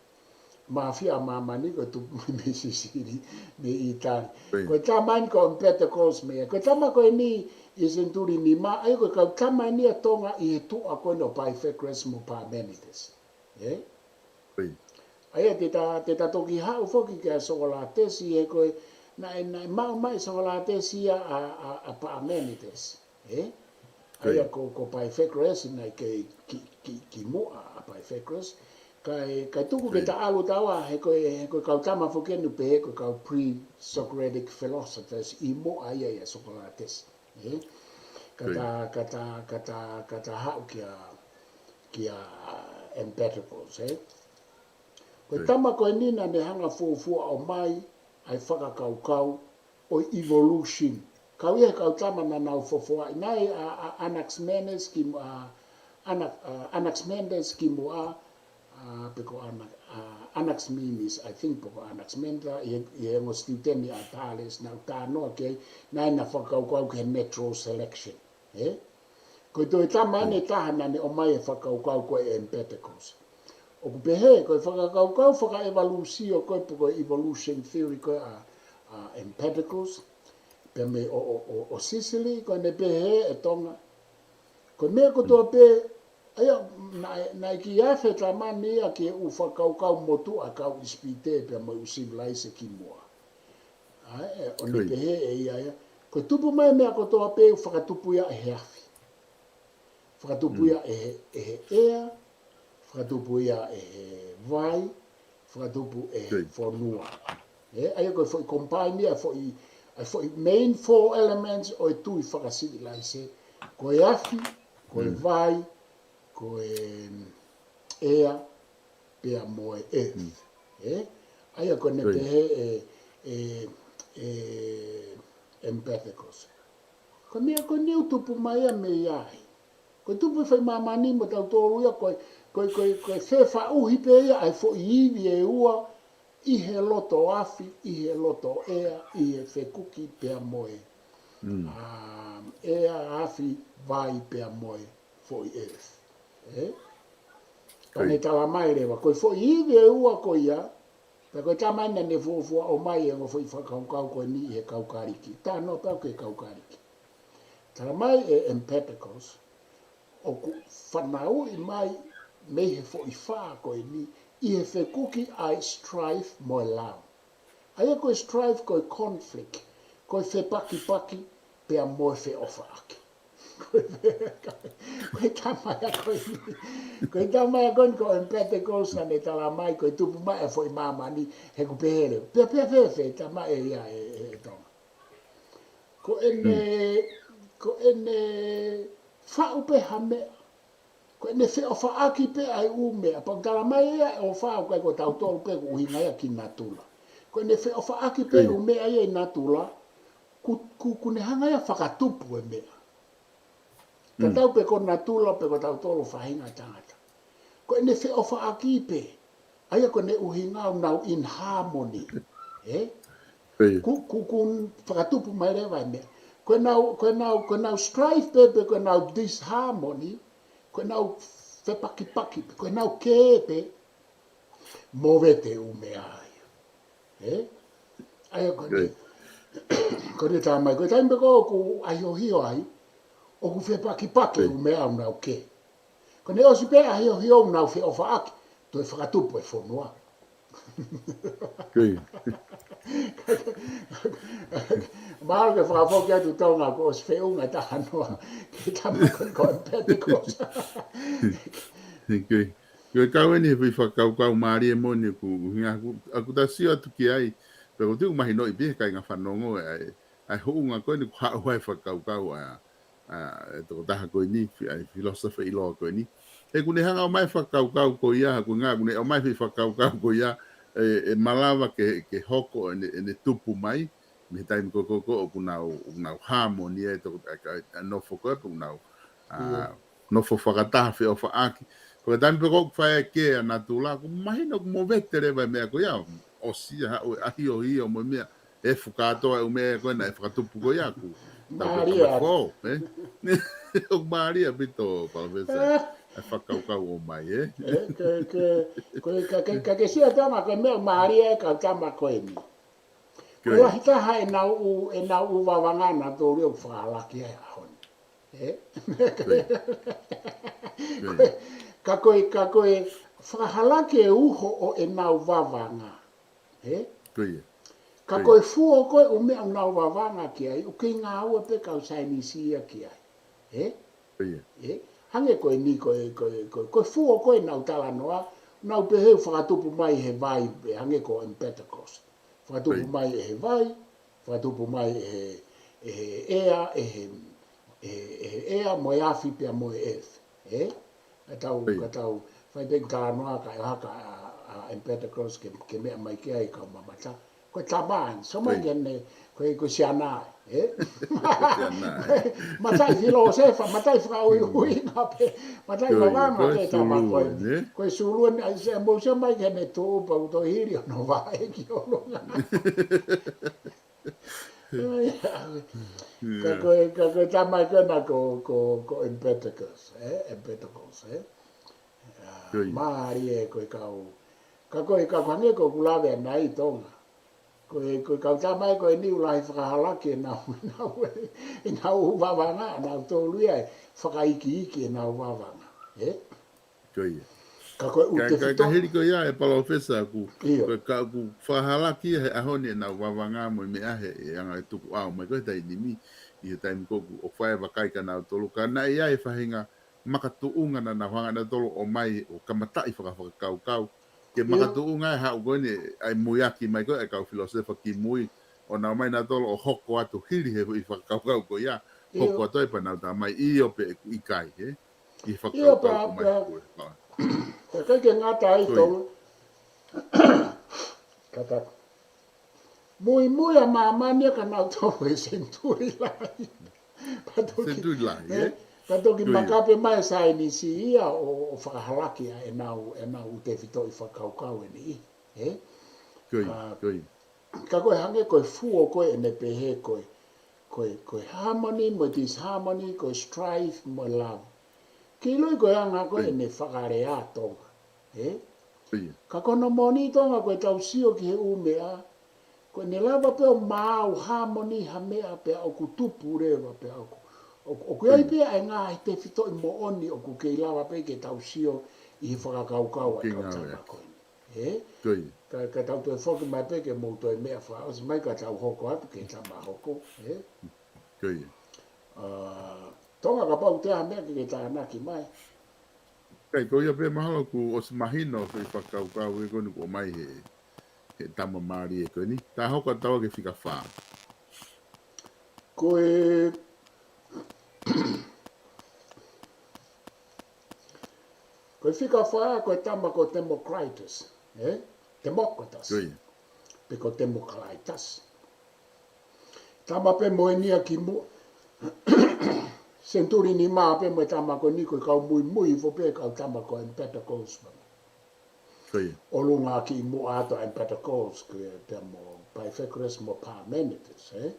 Māfia ʻa māmani ko e tupu mai mei Sisili, mei ʻĪtali. Ko e tama eni ko Empedocles mei ai. Ko e tama ko eni ʻi he senituli nima, ʻa ia ko e kau tama eni ʻa Tonga ʻi he tuʻa ko eni ʻo Pythagoras mo Pāmenides. Ē? ʻA ia te ta, te ta toki haʻu foki kia Sokolatesi, he ko e, naʻe, naʻe maʻu mai ʻe Sokolatesi ia ʻa, ʻa, ʻa Pāmenides. Ē? ʻA ia ko, ko Pythagoras naʻe kei ki, ki, ki muʻa ʻa Pythagoras. Kae, kae tuku ke ta ʻalu taua, he ko e, he ko e kau tama foki eni pē, he ko e kau pre-Socratic philosophers ʻi muʻa ia ʻia Sokolatesi. Ē? Ka ta, ka ta, ka ta, ka ta haʻu kia, kia Empedocles, ē? Ko e tama ko eni naʻa ne hanga fuofua ʻomai ʻa e fakakaukau ʻo e evolution. Kau ia he kau tama naʻa nau fofoaʻi mai ʻa, ʻa Anaximenes ki mu-, ʻa, Ana-, ʻa Anaximenes ki muʻa, ʻa, pe ko Ana-, ʻa Anaximenes, I think, pe ko Anaximander, ʻi he, ʻi he ongo student ʻa Thales, naʻa nau talanoa ki ai, naʻe na fakakaukau ki he natural selection. Ē? Ko e toe tama eni ʻe taha naʻa ne ʻomai e fakakaukau ko ē ʻa Empedocles. ʻoku pehē, ko e fakakaukau fakaevalūsio ko ē pe ko e evolution theory ko ē ʻa, ʻa Empedocles, pea mei ʻo, ʻo, ʻo, ʻo Sicily, ko ʻene pehē ʻe Tonga. Ko e meʻa kotoa pē, ʻa ia, naʻe, naʻe kiʻi afe tamani ia ki he ʻū fakakaukau motuʻa kau ʻIsipite pea mo e ʻū sivilaise kimuʻa. ʻA ē, ʻo ne pehē ʻe ia ia. Ko e tupu mai meʻa kotoa pē ʻoku fakatupu ia ʻe he afi. Fakatupu ia ʻe he, ʻe he ʻea, fakatupu ia ʻe he vai, fakatupu ʻe he fonua. ʻE, ʻa ia ko e foʻi combine ia, foʻi, ʻa e foʻi main four elements ʻo e tui fakasivilaise, ko e afi, ko e vai, ko e ʻea, pea mo e earth. ʻE, ʻa ia ko ʻene pehē ʻe, ʻe, ʻe Empedocles. Ko e meʻa ko eni ʻoku tupu mai ia mei ai. Ko e tupu ʻi fai māmani mo tautolu ia ko e, ko e, ko e, ko e fefaʻuhi pē ia ʻa e foʻi ivi ʻe ua ʻi he loto afi, ʻi he loto ʻea, ʻi he fekuki pea mo e. ʻA, ʻea, afi, vai pea mo e foʻi earth. ʻE? Ka ne tala mai leva, ko e foʻi ivi ʻe ua ko ia, pea ko e tamai naʻa ne fuofua ʻomai e ongo foʻi fakakaukau ko eni ʻi he kau Kaliki. Talanoa pē au ki he kau Kaliki. Tala mai ʻe Empedocles, ʻoku fanauʻi mai mei he foʻi fā ko eni, ʻi he fekuki ʻa e strife mo e lao. ʻA ia ko e strife ko e conflict, ko e fepakipaki pea mo e feʻofaʻaki. Ko e, ko e tamai ia ko eni. Ko e tamai ia ko eni ko Empedocles naʻa ne tala mai, ko e tupu mai e foʻi māmani, he ʻoku pehē leva. Pea, pea, pea, pea, tamai ʻe ia ʻe, ʻe, ʻe Tonga. Ko ʻene, ko ʻene faʻu pē ha meʻa. Ko ʻene feʻofaʻaki pē ʻa e ʻū meʻa. Pea ʻoku tala mai ia ʻe ʻOfa ʻoku ʻikai ko tautolu pē ʻoku ʻuhinga ia ki natula. Ko ʻene feʻofaʻaki pē ʻū meʻa ia ʻi natula, ku, ku, ku ne hanga ia fakatupu e meʻa. Tatau pē ko natula pe ko tautolu faʻahinga tangata. Ko ʻene feʻofaʻaki pē, ʻa ia ko ʻene ʻuhinga ʻoku nau in harmony. ʻE? Ku, ku, ku fakatupu mai leva e meʻa. Ko ʻenau, ko ʻenau, ko ʻenau strife pē, pe ko ʻenau disharmony, ko ʻenau fepakipaki pē, ko ʻenau kē pē, movete ʻū meʻa ia. ʻE? ʻA ia ko ʻene, ko ʻene tala mai, ko e taimi pē ko ē ʻoku ʻahiohio ai, ʻoku fepakipaki ʻū meʻa ʻoku nau kē. Ko ʻene ʻosi pē ʻahiohio ʻoku nau feʻofaʻaki, toe fakatupu e fonua. Mahalo ke fakafoki atu Tonga kuo ʻosi feʻunga e talanoa ki he tamai ko eni ko Empedocles. Ko e kau eni he foʻi fakakaukau mālie moʻoni ʻoku ʻuhinga ʻoku, ʻoku ta sio atu ki ai. Pea ʻoku ou mahinoʻi pē he kāinga fanongo ʻa e, ʻa e hounga ko eni ʻoku haʻu ai e fakakaukau ʻa, ʻa e tokotaha ko eni, fi-, ʻa e philosopher ʻiloa ko eni. He ʻoku ne hanga ʻomai e fakakaukau ko ia, ʻoku ngā, ʻoku ne ʻomai e foʻi fakakaukau ko ia, ʻe, ʻe malava ke, ke hoko ʻene, ʻene tupu mai, mei he taimi ko ē ko ē ʻoku nau, ʻoku nau harmony ai toko, ʻa, ʻa, ʻa nofo ko ē, ʻoku nau, ʻa, nofo fakataha feʻofaʻaki. Ko e taimi pē ko ē ʻoku fai ai e kē ʻa natula, ʻoku mahino ʻoku movete leva e meʻa ko ia, ʻosi ia haʻu e ʻahiohio mo e meʻa, ʻe fuka atu e ʻū meʻa ko ē naʻe fakatupu ko ia ʻoku. Mālie atu. ʻOku mālie ʻaupito, Palōfesa, ʻa e fakakaukau ʻomai, ʻe? ʻE, ke, ke, ko e, ka ke, ka ke sio atu ange ko e meʻa mālie e kau tama ko eni. Ko e lahi taha ʻenau ʻū, ʻenau ʻū vavanga naʻa tau lio fakahalaki ai ʻaho ni. ʻE? Ka ko e, ka ko e fakahalaki e uho ʻo ʻenau vavanga. ʻE? Ka ko e fuo ko ē ʻū meʻa ʻoku nau vavanga ki ai, ʻoku kei ngāue pē kau saienisi ia ki ai. ʻE? ʻE? Hangē ko eni ko e, ko e, ko e, ko e fuo ko ē ʻenau talanoa, nau pehē ʻoku fakatupu mai he vai, ʻe hangē ko Empedocles. Fakatupu mai ʻe he vai, fakatupu mai ʻe he, ʻe he ʻea, ʻe he, ʻe he, ʻe he ʻea, mo e afi pea mo e earth. ʻE? Ka tau, ka tau, fai pē ʻeku talanoa kae ʻohake ʻa, ʻa Empedocles ke, ke meʻa mai ki ai kau mamata. Ko e tama eni, sio mai ki heʻene, ko e, ko e siana, ʻe? Mataʻi filōsefa, mataʻi fakaʻuhiʻuhinga pē, mataʻi vavanga pē tama ko eni. Ko e sulu eni, ʻai se, mou sio mai ki heʻene tuʻu pea ʻoku toe hili hono vaʻe ki ʻolunga. Ka ko e, ka ko e tama ko ena ko, ko, ko Empedocles, ʻe? Empedocles, ʻe? Mālie ko e kau. Ka ko e kau hangē ko ʻeku lave ʻanenai Tonga. Ko e, ko e kau tama ia ko eni ʻoku lahi fakahalaki ʻenau, ʻenau, ʻenau vavanga, ʻenau tolu ia ʻe fakaikiiki ʻenau vavanga. Ē? Ka ko e ʻū tefito. Ka hili ko ia ʻe Palōfesa ʻoku, ʻio, ko e ka ʻoku fakahalaki ia he ʻaho ni ʻenau vavanga mo e meʻa he, ʻe anga e tukuʻau mai ko e taimi ni, ʻi he taimi ko ē ʻoku fai e vakai kia nautolu. Ka naʻe ʻi ai e faʻahinga makatuʻunga naʻa nau hanga nautolu ʻo ʻomai ʻo kamataʻi fakafakakaukau. Ke makatuʻunga e haʻu ko eni, ʻa e muiaki mai ko e kau filōsefa kimui, ʻo nau ō mai nautolu ʻo hoko atu hili he foʻi fakakaukau ko ia, hoko atu ai pea nau tā mai ʻio pe ʻikai, ē? ʻI he fakakaukau ko mai ko e pā. Pea ʻikai ke ngata ai Tonga. Ka ta muimui ʻa māmani ia kia nautolu he senituli lahi. Pea toki, senituli lahi, ē? Pea toki makape mai e saienisi ia ʻo, ʻo fakahalaki ʻa ʻenau, ʻenau ʻū tefitoʻi fakakaukau ʻe niʻihi, ē? Ka ko e hangē ko e fuo ko ē ʻene pehē ko e, ko e, ko e harmony mo e disharmony, ko e strife mo e love. Ke ʻiloʻi ko e anga ko ē ʻene fakalea Tonga, ē? Ka ko hono moʻoni Tonga ko e tau sio ki he ʻū meʻa, ko ʻene lava pē ʻo maau harmony ha meʻa pea ʻoku tupu leva pea ʻoku, ʻoku, ʻoku ʻi ai pē ʻa e ngaahi tefitoʻi moʻoni ʻoku kei lava pē ke tau sio ʻi he fakakaukau ʻa e kau tama ko eni. Ē? Ka, ka tau toe foki mai pē ke mou toe meʻa fakaʻosi mai ka tau hoko atu ke tama hoko. Ē? Tonga kapau te ha meʻa ke ke tānaki mai. Kai, ko ia pē mahalo kuo ʻosi mahino foʻi fakakaukau ē ko eni kuo ʻomai he, he tama mālie ko eni. Tā hoko atu ki he fika fā. Ko e, ko e fika fā, ko e tama ko Democritus, ē? Democritus. Pe ko Democritus. Tama pē mo eni ia kimuʻa. Senituli nima pē mo e tama ko eni ko e kau muimui hifo pē kau tama ko Empedocles. ʻOlunga kimuʻa atu ʻa Empedocles, ko e pea mo Pythagoras mo Parmenides, ē?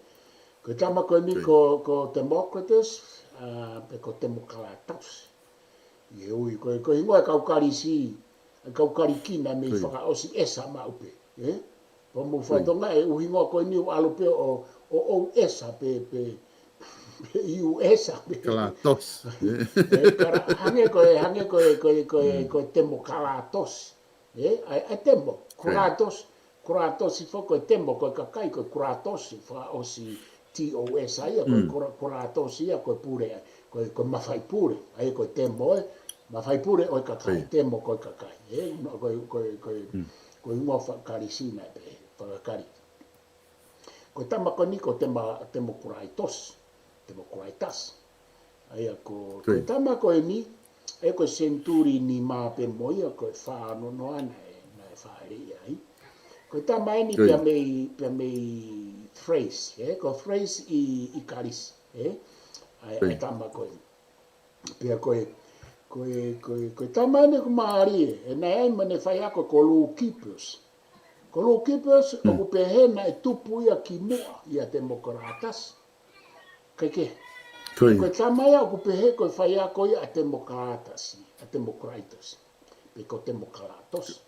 Ko e tama ko eni ko, ko Democritus, ā, pe ko Democritus. ʻI he ui, ko e, ko e hingoa e kau Kalisi, e kau Kalisi naʻe mei fakaʻosi ʻEsa maʻu pē, ē? Pea mou fai Tonga e ʻū hingoa ko eni ʻoku ʻalu pē ʻo, ʻo, ʻo ʻEsa pe, pe, pe ʻi ʻEsa pe. Kalatos. Ē, kara-, hangē ko e, hangē ko e, ko e, ko e, ko e Democritus. Ē, ʻa e, ʻa e Demo, Kratos, Kratos foki ko e Demo, ko e kakai, ko e Kratos, fakaʻosi T O S ia, ko e Kra-, Kratos ia, ko e pule, ko e, ko e mafai pule, ʻa ia ko e Demo, ē, mafai pule ʻo e kakai, Demo ko e kakai, ē, ko e, ko e, ko e, ko e hingoa fakaKalisi naʻe pehē, fakaKalisi. Ko e tama ko eni ko Dema-, Democritus, Democritus. ʻA ia ko, ko e tama ko eni, ē, ko e senituli nima pē mo ia, ko e fā noa noa naʻe, naʻe fāʻeleʻi ai. Ko e tama eni pea mei, pea mei Thrace, ē, ko Thrace ʻi, ʻi Kalisi, ē. ʻA ia, ʻa e tama ko eni. Pea ko e, ko e, ko e, ko e tama eni ʻoku mālie, ē, naʻe ʻi ai mo ʻene faiako ko Leucippus. Ko Leucippus, ʻoku pehē naʻe tupu ia kimuʻa ʻia Democritus. Kae kehe. Ko e tama ia ʻoku pehē ko e faiako ia ʻa Democritus, ʻa Democritus. Pe ko Democritus.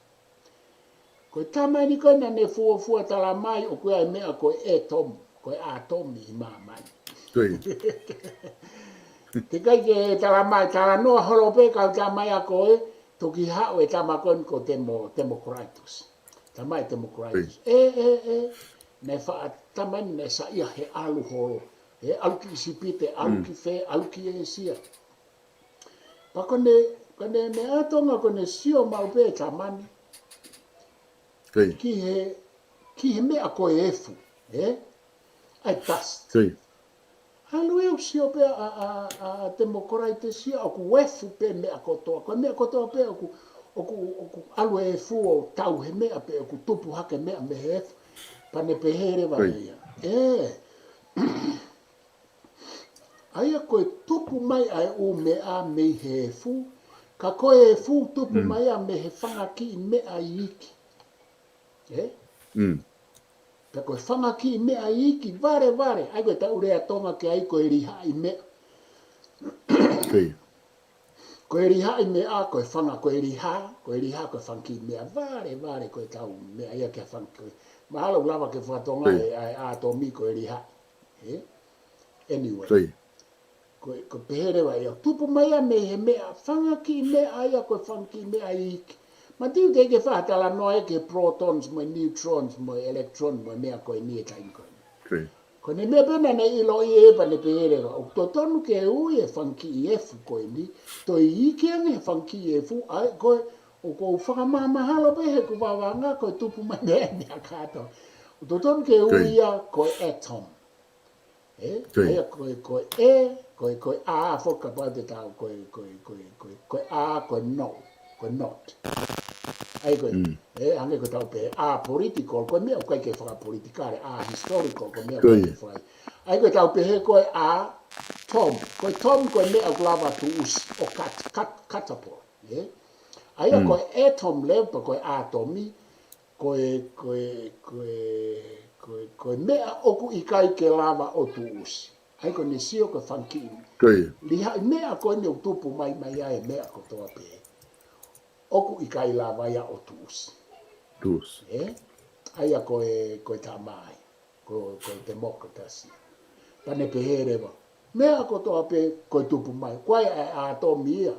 Ko e tama eni ko ē naʻa ne fuofua tala mai ʻoku ʻi ai e meʻa ko e ʻētomu, ko e ʻātomi ʻi māmani. Teʻeki ai ke tala mai, talanoa holo pē kau tama ia ko ē, toki haʻu e tama ko eni ko Demo-, Democritus. Tama ʻe Democritus. ʻE, ʻe, ʻe, naʻe faʻa tama eni naʻe saiʻia he ʻalu holo. He ʻalu ki ʻIsipite, ʻalu ki fē, ʻalu ki ʻĒsia. Pea ko ʻene, ko ʻene, ʻene ʻā Tonga ko ʻene sio maʻu pē e tama ni. Ki he, ki he meʻa ko e efu, ē? ʻA e dust. ʻAlu ʻo sio pē ʻa, ʻa, ʻa, ʻa Democritus ia ʻoku efu pē meʻa kotoa. Ko e meʻa kotoa pē ʻoku, ʻoku, ʻoku ʻalu e efu ʻo tau he meʻa pe ʻoku tupu hake meʻa mei he efu. Pea ne pehē leva ʻe ia. ʻE. ʻA ia ko e tupu mai ʻa e ʻū meʻa mei he efu, ka ko e efu tupu mai ia mei he fanga kiʻi meʻa iiki. Ē? Pea ko e fanga kiʻi meʻa iiki, valevale, ʻa ia ko e tau lea Tonga ki ai ko e lihaʻi meʻa. Ko e lihaʻi meʻa, ko e fanga, ko e liha, ko e liha, ko e fanga kiʻi meʻa, vale, vale, ko e tau meʻa ia ke fanga, ko e, mahalo ʻoku lava ke fakatonga ʻe, ʻa e ʻātomi ko e lihaʻi. Ē? Anyway. Ko e, ko e pehē leva ia, tupu mai ia mei he meʻa, fanga kiʻi meʻa ia, ko e fanga kiʻi meʻa iiki. Mātiu te ke fakatalanoa ia ki he protons, mo e neutrons, mo e electron, mo e meʻa ko eni he taimi ko eni. Ko ʻene meʻa pē naʻa ne ʻiloʻi ē pea ne pehē leva, ʻoku totonu ke ui e fanga kiʻi efu ko eni, toe iiki ange he fanga kiʻi efu, ʻa ia ko e, ʻoku ou fakamāmahalo pē he ʻeku vavanga ko e tupu mai mei he meʻa kātoa. ʻOku totonu ke ui ia ko e atom. Ē? ʻA ia ko e, ko e, ko e, ko e A foki kapau te tau, ko e, ko e, ko e, ko e, ko e A, ko e no, ko e not. ʻA ia ko e, ē, hangē ko e tau pehē A political, ko e meʻa ʻoku ʻikai ke fakapolitikale, A historical, ko e meʻa ʻoku ʻikai ke fai. ʻA ia ko e tau pehē ko e atom, ko e atom ko e meʻa ʻoku lava tuʻusi, ʻo kat-, kat-, catapult, ē? ʻA ia ko e atom leva, ko e ʻātomi, ko e, ko e, ko e, ko e, ko e meʻa ʻoku ʻikai ke lava ʻo tuʻusi. ʻA ia ko ʻene sio ko e fanga kiʻi lihaʻi meʻa ko eni ʻoku tupu mai, mai ai e meʻa kotoa pē. ʻOku ʻikai lava ia ʻo tuʻusi. Ē? ʻA ia ko e, ko e tamai, ko, ko e democracy. Pea ne pehē leva, meʻa kotoa pē ko e tupu mai. Ko e ʻa e ʻātomi ia,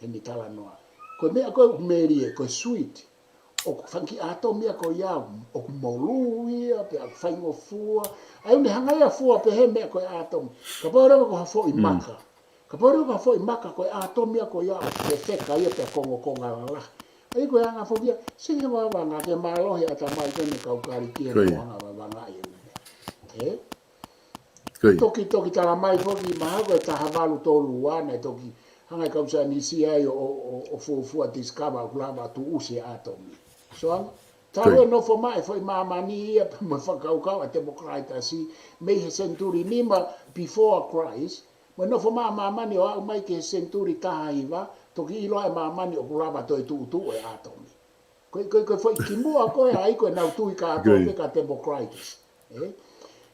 ʻene talanoa. Ko e meʻa ko e ʻoku melie, ko e sweet. ʻOku fanga kiʻi ʻātomi ia ko ia, ʻoku molū ia, pea faingofua. ʻA ia ʻoku ne hanga ia ʻo fua pehē meʻa ko e ʻātomi. Kapau leva ko ha foʻi maka. Kapau leva ko ha foʻi maka ko e ʻātomi ia ko ia, ʻoku fefeka ia pea kongokonga lalahi. ʻA ia ko e anga foki ia, sio ki he vavanga ke mālohi ʻatamai ko ʻene kaukali ki he moʻanga vavanga ʻi he ʻume. Ē? Toki, toki tala mai foki mahalo ko e taha valu tolu ua naʻe toki hanga ʻe he kau saienisi ia ʻo, ʻo, ʻo, ʻo fuofua discover ʻoku lava tuʻusi e ʻātomi. So, talu e nofo mai e foʻi māmani ia pea mo e fakakaukau ʻa Demokalaitas mei he senituli nima before Christ, mo e nofo mai ʻa māmani ʻo aʻu mai ki he senituli taha hiva, toki ʻilo ai ʻe māmani ʻoku lava toe tuʻutuʻu e ʻātomi. Ko e, ko e, ko e foʻi kimuʻa ko ē ʻa ia ko ʻenau tui kātoa pē kia Demokalaitas. Ē?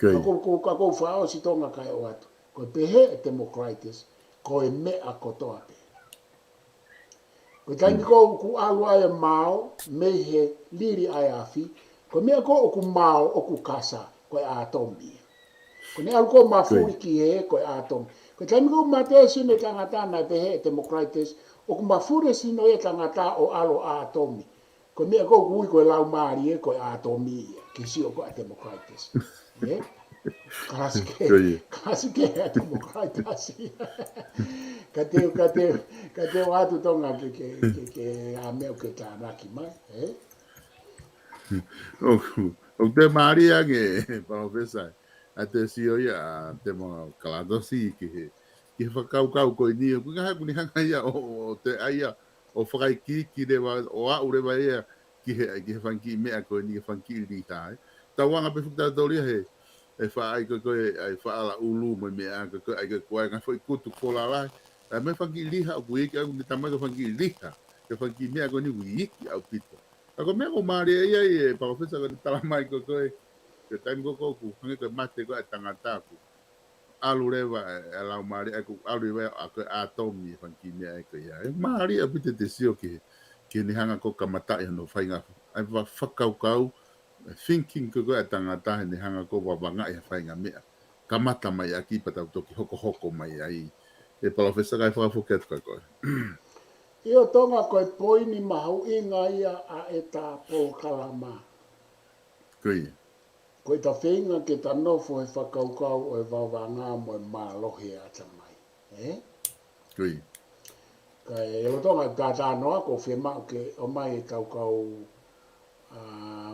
Ka ʻoku ou, ka ʻoku ou fakaʻosi Tonga kae ʻoatu. Ko e pehē ʻe Demokalaitas, ko e meʻa kotoa pē. Ko e taimi ko ē ʻoku ʻalu ai e mao, mei he lili ʻa e afi, ko e meʻa ko ē ʻoku mao, ʻoku kasa, ko e ʻātomi. Ko ʻene ʻalu ko ē ʻo mafuli ki hē, ko e ʻātomi. Ko e taimi ko ē ʻoku mate ai e sino ʻo e tangata naʻe pehē ʻe Demokalaitas, ʻoku mafuli e sino ia ʻo e tangata ʻo ʻalu ʻo ʻātomi. Ko e meʻa ko ē ʻoku ui ko e laumālie ko e ʻātomi ia, ke sio ko ē ʻa Demokalaitas. Ē? Kalasi kehe, kalasi kehe ʻa Demokalaitas ia. Ka te u, ka te u, ka te u ʻoatu Tonga ke, ke, ke, ke ʻa e meʻa ʻoku ke tānaki mai, ē? ʻOku, ʻoku te mālie ange, Palōfesa, ʻa e sio ia ʻa Demokalaitas ki he, ki he fakakaukau ko eni, ʻoku ʻikai ha ʻoku ne hanga ia ʻo, ʻo, ʻo toe ʻai ia ʻo fakaikiiki leva, ʻo aʻu leva ia ki he, ki he fanga kiʻi meʻa ko eni, ki he fanga kiʻi liha, ē. Tauange pē fuʻu tautolu ia he, ʻe faʻa ʻai ko ē, ʻai faʻa ala ʻulu mo e meʻa ko ē, ʻai ko ē, ko e ngaahi foʻi kutu ko ē lalahi. ʻAi mo e fanga kiʻi liha ʻoku iiki, ʻoku ne tala mai ko e fanga kiʻi liha, ki he fanga kiʻi meʻa ko eni ʻoku iiki ʻaupito. Ka ko e meʻa ʻoku mālie ia ʻe Palōfesa ko ʻene tala mai ko ē, ko e taimi ko ē ʻoku hangē ko e mate ko ē ʻa e tangata ʻoku ʻalu leva e, e laumālie, ʻa ia ʻoku ʻalu leva ʻa e, ko e ʻātomi e fanga kiʻi meʻa ko ia. ʻE mālie ʻaupito ʻete sio ki he, ki heʻene hanga ko ē ʻo kamataʻi hono fainga, ʻa e fa-, fakakaukau, e thinking ko ē ʻa e tangata heʻene hanga ko ē ʻo vavangaʻi ha faʻahinga meʻa. Kamata mai ʻaki pea tau toki hokohoko mai ai. ʻE Palōfesa, kae fakafoki atu kia koe. ʻIo Tonga, ko e poini mahuʻinga ia ʻa ʻeta polokalama. Ko ia. Ko ʻeta feinga ke ta nofo he fakakaukau ʻo e vavanga mo e mālohi ʻa e ʻatamai. Ē? Ko ia. Kae lolotonga e talanoa ko e fiemaʻu ke ʻomai ʻetau kau, ʻa,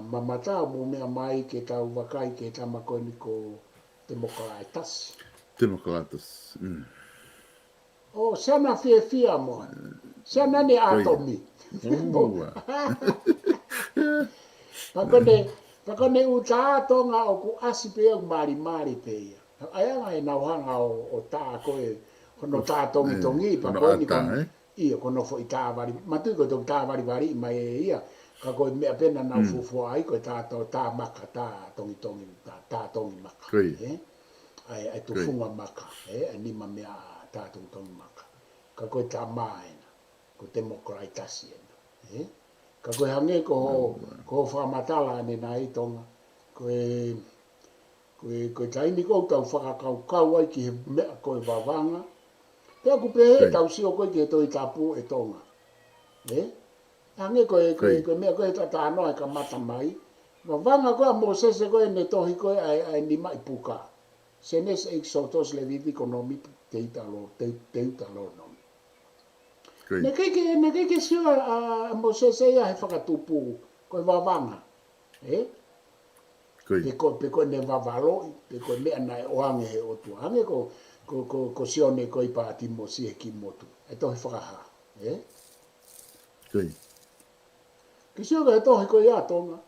mamata mo meʻa mai ke tau vakai ki he tama ko eni ko Demokalaitas. Demokalaitas. Mm. ʻO, siana fiefia mo. Siana ni ʻātomi. Pea ko ʻene, pea ko ʻene ʻuta Tonga ʻoku ʻasi pē ia ʻoku malimali pē ia. ʻA ia ʻa ʻenau hanga ʻo, ʻo tā ko ē, hono tā tongitongi, pea ko eni ko ē, ʻio, ko hono foʻi tā vali, mātuʻaki ko e toki tā valivali mai ē ia, ka ko e meʻa pē naʻa nau fuofua ai, ko e tā to-, tā maka, tā tongitongi, tā, tā tongi maka. Ē? ʻA e, ʻa e tufunga maka, ē? ʻA e nima meʻa tā tongitongi maka. Ka ko e tā mā ena. Ko Democritus ena. Ē? Ka ko e hangē ko hoʻo, ko hoʻo fakamatala ʻanenai Tonga. Ko e, ko e, ko e taimi ko ē ʻoku tau fakakaukau ai ki he meʻa ko e vavanga. Pea ʻoku pehē ʻetau sio ko ē ki he Tohi Tapu ʻe Tonga. Ē? Hangē ko e, ko e, ko e meʻa ko ē ʻi he talanoa ʻi he kamata mai. Vavanga ko ē ʻa Mōsese ko ē ʻene tohi ko ē ʻa e, ʻa e nimaʻi puka. Sēnesi, ʻEkisoto, Levitiko, Nōmipa, Teutalō-, Teu-, Teutalōnome. Naʻe ʻikai ke, naʻe ʻikai ke sio ʻa, ʻa Mōsese ia he fakatupu, ko e vavanga. Ē? Pe ko, pe ko ʻene vavaloʻi, pe ko e meʻa naʻe ʻoange he ʻOtua. Hangē ko, ko, ko, ko Sione ko ē ʻi Pātimosi he kiʻi motu. ʻE tohi Fakahā. Ē? Ke sio ki he tohi ko ia Tonga.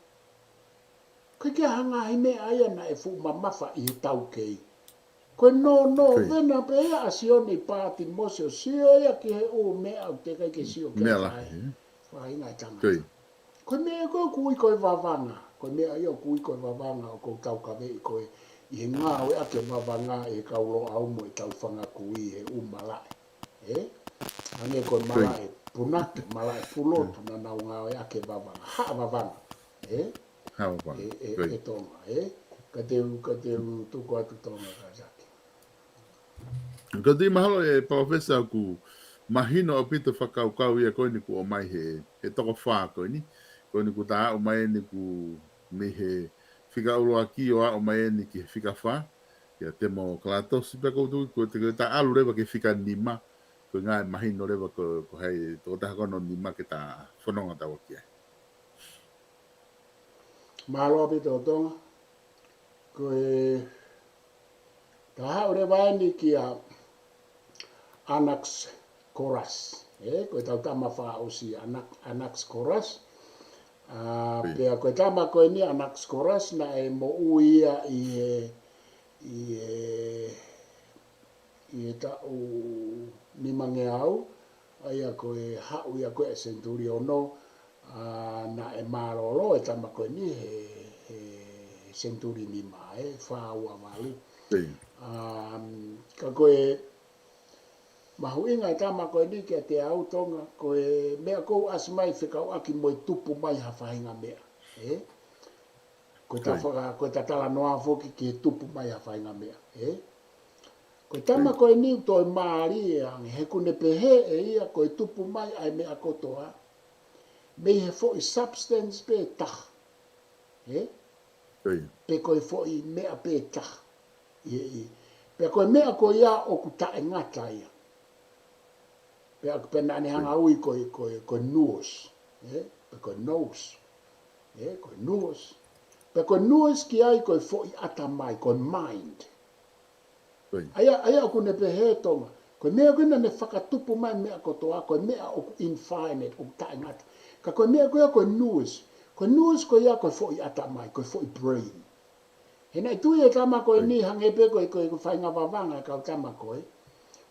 ʻIkai ke ʻi ai ha ngaahi meʻa ia naʻe fuʻu mamafa ʻi he taukei. Ko e nō, nōvena pē ia ʻa Sione ʻi Pātimosi ʻo sio ia ki he ʻū meʻa ʻoku teʻeki ai ke sio ki ai e faʻahinga ʻo e tangata. Ko e meʻa ko ē ʻoku ui ko e vavanga. Ko e meʻa ia ʻoku ui ko e vavanga ʻoku ou taukaveʻi ko ē ʻi he ngāueʻaki ʻo e vavanga ʻe he kau Loʻau mo ʻetau fanga kui he ʻū malaʻe. Ē? Hangē ko e malaʻe punake, malaʻe pulotu naʻa nau ngāueʻaki e vavanga. Haʻa vavanga. Ē? Haʻa vavanga. ʻE, ʻe, ʻe Tonga, ē? Ka te u, ka te u tuku atu Tonga ka saki. Ka te mahalo ʻe Palōfesa ʻoku mahino ʻaupito fakakaukau ia ko eni kuo ʻomai he, he toko fā ko eni. Ko eni kuo tā aʻu mai eni kuo mei he fika ʻuluaki ʻo aʻu mai eni ki he fika fā. Kia Demokalatosi pea ko u tui ko te ke tā ʻalu leva ki he fika nima. Ko e ngaahi mahino leva ko, ko hai toko taha ko hono nima ke tā fononga taua ki ai. Mālō ʻaupito Tonga. Ko e tā haʻu leva eni kia Anaxagoras. Ē, ko e tau tama fakaʻosi Anax-, Anaxagoras. ʻA, pea ko e tama ko eni Anaxagoras naʻe moʻui ia ʻi he, ʻi he, ʻi he taʻu nimangeau, ʻa ia ko e haʻu ia ko ē senituli ono, ʻa, naʻe mālōlō e tama ko eni he, he senituli nima, ē, fā ua valu. ʻA, ka ko e mahuʻinga e tama ko eni kiate au Tonga, ko e meʻa ʻoku ʻasi mai fekauʻaki mo e tupu mai ha faʻahinga meʻa. Ē? Ko e ta faka-, ko e ta talanoa foki ki he tupu mai ha faʻahinga meʻa. Ē? Ko e tama ko eni ʻoku toe mālie ange, he ʻoku ne pehē ʻe ia ko e tupu mai ʻa e meʻa kotoa mei he foʻi substance pē taha. Ē? Pe ko e foʻi meʻa pē taha. ʻI, ʻi. Pea ko e meʻa ko ia ʻoku taʻengata ia. Pea ʻoku pehē naʻa ne hanga ui ko e, ko e, ko e nous. Ē? Pe ko e nous. Ē? Ko e nous. Pea ko e nous ki ai ko e foʻi ʻatamai, ko e mind. ʻA ia, ʻa ia ʻoku ne pehē Tonga. Ko e meʻa ko ē naʻa ne fakatupu mai meʻa kotoa, ko e meʻa ʻoku infinite, ʻoku taʻengata. Ka ko e meʻa ko ia ko e nous. Ko e nous ko ia ko e foʻi ʻatamai, ko e foʻi brain. He naʻe tui e tama ko eni hangē pē ko e, ko e, ko e faʻahinga vavanga e kau tama ko ē.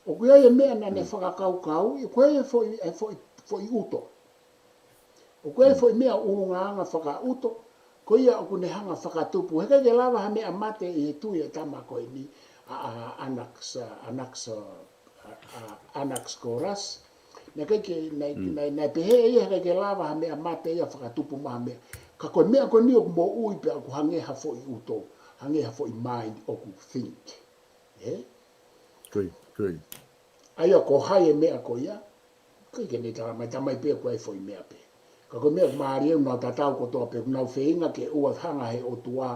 ʻOku ʻi ai e meʻa naʻa ne fakakaukau, ʻoku ʻi ai e foʻi, e foʻi, foʻi ʻuto. ʻOku ʻi ai e foʻi meʻa ʻulungaanga fakaʻuto, ko ia ʻoku ne hanga fakatupu. He ʻikai ke lava ha meʻa mate ʻi he tui e tama ko eni, ʻa, ʻa, ʻa Anax-, ʻa, Anax-, ʻa, ʻa, Anaxagoras. Naʻe ʻikai ke, naʻe, naʻe, naʻe pehē ia he ʻikai ke lava ha meʻa mate ia fakatupu mai ha meʻa. Ka ko e meʻa ko eni ʻoku moʻui pea ʻoku hangē ha foʻi ʻuto, hangē ha foʻi mind ʻoku think. Ē? ʻA ia ko hai e meʻa ko ia, ʻikai ke ne tala mai, tala mai pē ʻoku ʻi ai e foʻi meʻa pē. Ka ko e meʻa ʻoku mālie ʻoku nau tatau kotoa pē, ʻoku nau feinga ke ʻoua hanga he ʻOtua,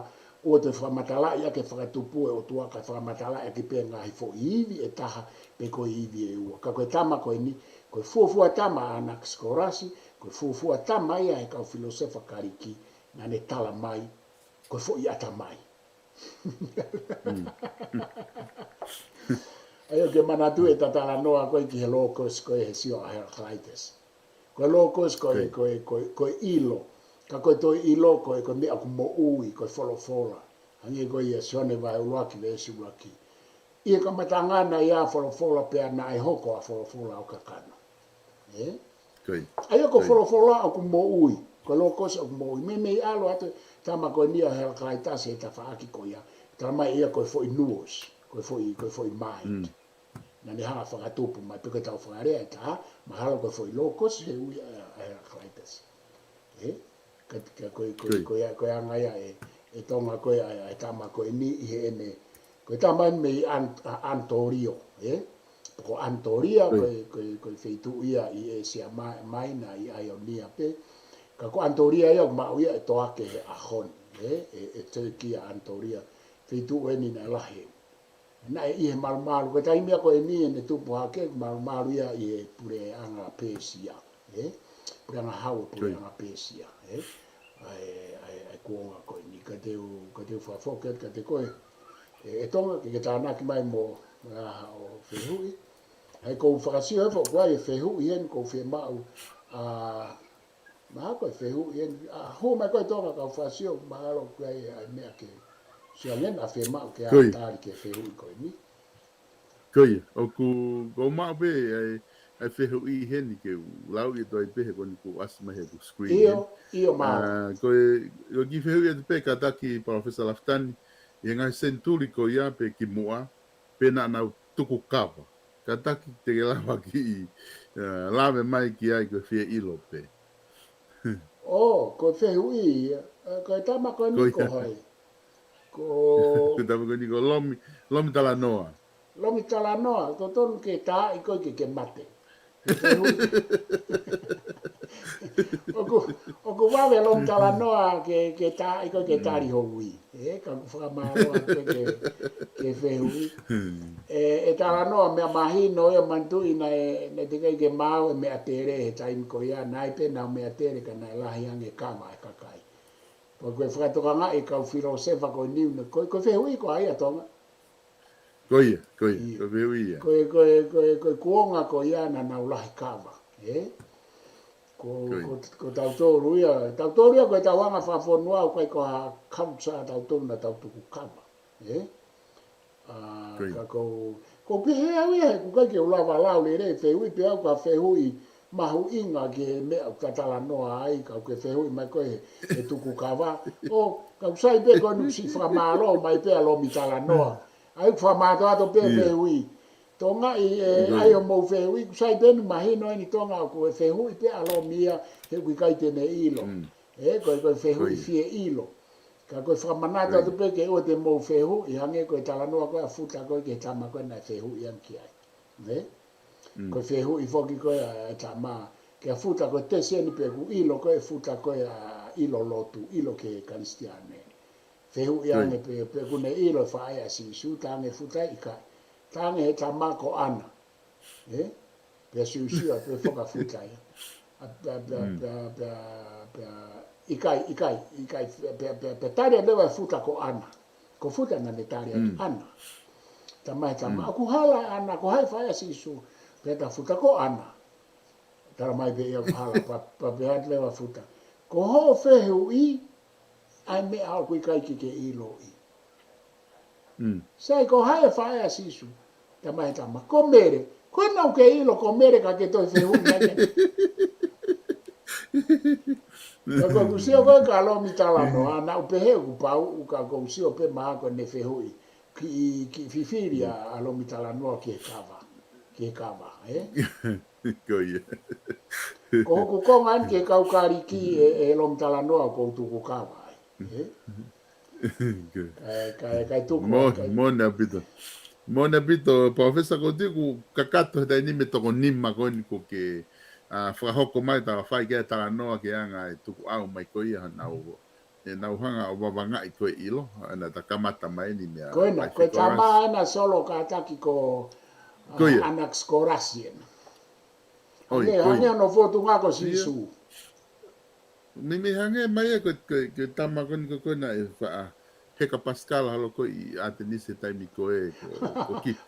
ʻoua toe fakamatalaʻi ʻaki e fakatupu e ʻOtua, kae fakamatalaʻi ʻaki pē ngaahi foʻi ivi ʻe taha, pe ko e ivi ʻe ua. Ka ko e tama ko eni, ko e fuofua tama ʻa Anaxagoras, ko e fuofua tama ia he kau filōsefa Kalisi, naʻa ne tala mai, ko e foʻi ʻatamai. ʻA ia ʻoku ke manatu e ta talanoa ko ē ki he logos ko ē he sio ʻa Heraclitus. Ko e logos ko e, ko e, ko e, ko e ʻilo. Ka ko e toe ʻilo ko e, ko e meʻa ʻoku moʻui, ko e folofola. Hangē ko ia Sione vahe ʻuluaki veesi ʻuluaki. ʻI he kamataʻanga naʻe ʻi ai ʻa Folofola pea naʻe hoko ʻa Folofola ʻo kakano. Ē? ʻA ia ko Folofola ʻoku moʻui, ko e logos ʻoku moʻui. Meimei ʻalu atu e tama ko eni ʻa Heraclitus he tafaʻaki ko ia. Tala mai ia ko e foʻi nous, ko e foʻi, ko e foʻi mind. Naʻa ne hanga fakatupu mai pē ko e tau fakalea ʻe taha, mahalo ko e foʻi logos he ui ʻa, ʻa Heraclitus. Ē? Ka, ka ko e, ko e, Ko ia. ko e, ko e anga ia ʻe, ʻe Tonga ko ē ʻa e, ʻa e tama ko eni ʻi heʻene, ko e tama eni mei An-, ʻa Anatōlia, ē? Ko Anatōlia, Ko ia. ko e, ko e, ko e feituʻu ia ʻi ʻĒsia Ma-, Maina, ʻi ʻAionia pē. Ka ko Anatōlia ia ʻoku maʻu ia ʻe Toake he ʻaho ni, ē? ʻE, ʻe Turkey ʻa Anatōlia. Feituʻu eni naʻe lahi. Naʻe ʻi he malumalu, ko e taimi ia ko eni ʻene tupu hake, malumalu ia ʻi he puleʻanga Pēsia, ē? Puleʻanga hau ʻo e Ko ia. puleʻanga Pēsia, ē? ʻA e, ʻa e, ʻa e kuonga ko eni, ka te u, ka te u fakafoki atu kiate koe, ē, ʻe Tonga, ke ke tānaki mai mo, mo e ʻaho ʻo e fehuʻi. ʻA ia ʻoku ou fakasio hifo, ʻoku ʻi ai e fehuʻi heni ʻoku ou fiemaʻu, ʻa, mahalo ko e fehuʻi eni, ʻa, hū mai ko ē Tonga kau fakasio, mahalo ʻoku ʻi ai e meʻa ke sio ange naʻa fiemaʻu ke Ko ia. tali ki he fehuʻi ko eni. Ko ia, ʻoku, ʻoku ou maʻu pē ʻa e, ʻa e fehuʻi heni ke u lau ʻi he toi pē he ko eni kuo ʻasi mai he ʻeku screen ʻIo, heni. ʻio, mālō. ʻA, ko e, ko e kiʻi fehuʻi atu pē kātaki Palōfesa Lafitani, ʻi he ngaahi senituli ko ia pe kimuʻa, pe naʻa nau tuku kava. Kātaki te ke lava kiʻi, ʻa, lave mai ki ai ko e fie ʻilo pē. ʻŌ, ko e fehuʻi ia, ʻa, ko e tama ko eni Ko ko ia. hai? Ko Ko e tama ko eni ko Lomi, Lomi Talanoa. Lomi Talanoa, totonu ke taaʻi koe ke ke mate. He fehuʻi. ʻOku, ʻoku vave Lomi Talanoa ke, ke taaʻi koe ke Mm. tali ho ui. Ē, ka ʻoku fakamālō atu ke, ke fehuʻi. Mm. ʻE, ʻe Talanoa meʻa mahino ia manatuʻi naʻe, naʻe teʻeki ke maʻu e meʻatele he taimi ko ia, naʻe ʻi ai pē ʻenau meʻatele ka naʻe lahi ange kava e kakai. Pea ko e fakatokangaʻi e kau filōsefa ko eni, ko, ko e fehuʻi ko ia ʻa Tonga. Ko ia, ko ia, ʻIo. ko e fehuʻi ia. Ko e, ko e, ko e, ko e kuonga ko ia naʻa nau lahi kava, ē? Ko, Ko ia. ko, ko tautolu ia, tautolu ia ko e tau anga fakafonua ʻoku ʻikai ko ha culture tautolu naʻa tau tuku kava, ē? ʻA, Ko ia. ka ʻoku, ʻoku ou pehē au ia he ʻoku ʻikai ke u lava lau lelei e fehuʻi pea ʻoku ʻi ai ha fehuʻi mahuʻinga ki he meʻa ʻoku ta talanoa ai, ka ʻoku ke fehuʻi mai ko ē he, he tuku kava. ʻŌ, ka ʻoku sai pē ko eni siʻi fakamālō mai pē ʻa Lomi Talanoa. ʻA ia ʻoku fakamātoato pē ʻIo. fehuʻi. Tonga ʻi, ʻe, ʻIo. ʻa ia ʻoku mou fehuʻi, ʻoku sai pē eni mahino eni Tonga ʻoku ke fehuʻi pē ʻa Lomi ia, he ʻoku ʻikai te ne ʻilo. Mm. Ē, ko e, ko e fehuʻi ʻIo. fie ʻilo. Ka ko e fakamanatu ʻIo. atu pē ke ʻoua te mou fehuʻi, hangē ko e talanoa ko ē ʻa Futa ko ē ki he tama ko ē naʻe fehuʻi ange ki ai. Nē? Mm. Ko e fehuʻi foki ko ē ʻa e tama, kia Futa ko e tesi eni pe ʻoku ʻilo ko ē ʻe Futa ko ē ʻa ʻilo lotu, ʻilo ki he Kalisitiane. Fehuʻi Ko ia. ange pe, pe ʻoku ne ʻilo e faʻē ʻa Sīsū, talaange ʻe Futa ʻikai. Talaange ʻe he tama ko ʻAna. Ē? Pea siusiu ʻa e pē fakafuta ia. ʻA, pea, pea, Mm. pea, pea, pea, ʻikai, ʻikai, ʻikai, pea, pea, pea, pea tali leva ʻe Futa ko ʻAna. Ko Futa naʻa ne tali atu Mm. ʻAna. Tala mai tama, Mm. ʻoku hala ʻa ʻAna, ko hai e faʻē ʻa Sīsū? Pea tala ʻe Futa ko ʻAna. Tala mai pē ia ʻoku hala, pea, pea pehē atu leva ʻe Futa. Ko hoʻo fehuʻi, ʻa e meʻa ʻoku ʻikai ke ke ʻiloʻi. Mm. Sai, ko hai e faʻē ʻa Sīsū? Tala mai tama, ko Mele. Ko ena ʻoku ke ʻilo ko Mele ka ke toe fehuʻi mai ke. Ka ko ʻeku sio ko ē kia Lomi Talanoa, naʻa ku pehē ʻoku pau, ka ko ʻeku sio pē mahalo ko ʻene fehuʻi. Kiʻi, kiʻi fifili ʻa, ʻa Lomi Talanoa ki he kava. Ki he kava, ē? Ko ia. Ko hoku konga eni ki he kau Kalisi ʻe, ʻe Lomi Talanoa ʻoku ou tuku kava ai, ē? Ko ia. Kae, kae, kae tuku Mo-, ai, kae moʻoni ʻaupito. Moʻoni ʻaupito, Professor, ko tiu ku kakato he taimi ni mei he toko nima ko eni kuo ke, ʻa, fakahoko mai, tau fai ki ai e talanoa ki he anga e tukuʻau mai ko ia ʻa honau, ʻenau hanga ʻo vavangaʻi ko ē e ʻilo, ʻa ena ta kamata mai eni meia Ko ena, ko e Pythagoras. Tama ena solo kātaki ko, ʻa, Ko ia. Anaxagoras ena. ʻOi, Hangē, ko hangē ia. hono fōtunga ko Ia. Sīsū. Meimei hangē mai ia ko, ko, ko e tama ko eni ko, ko ena ʻe faʻa heka pasikala holo ko ē ʻi ʻAtenisi he taimi ko ē, ko, ko Kiki.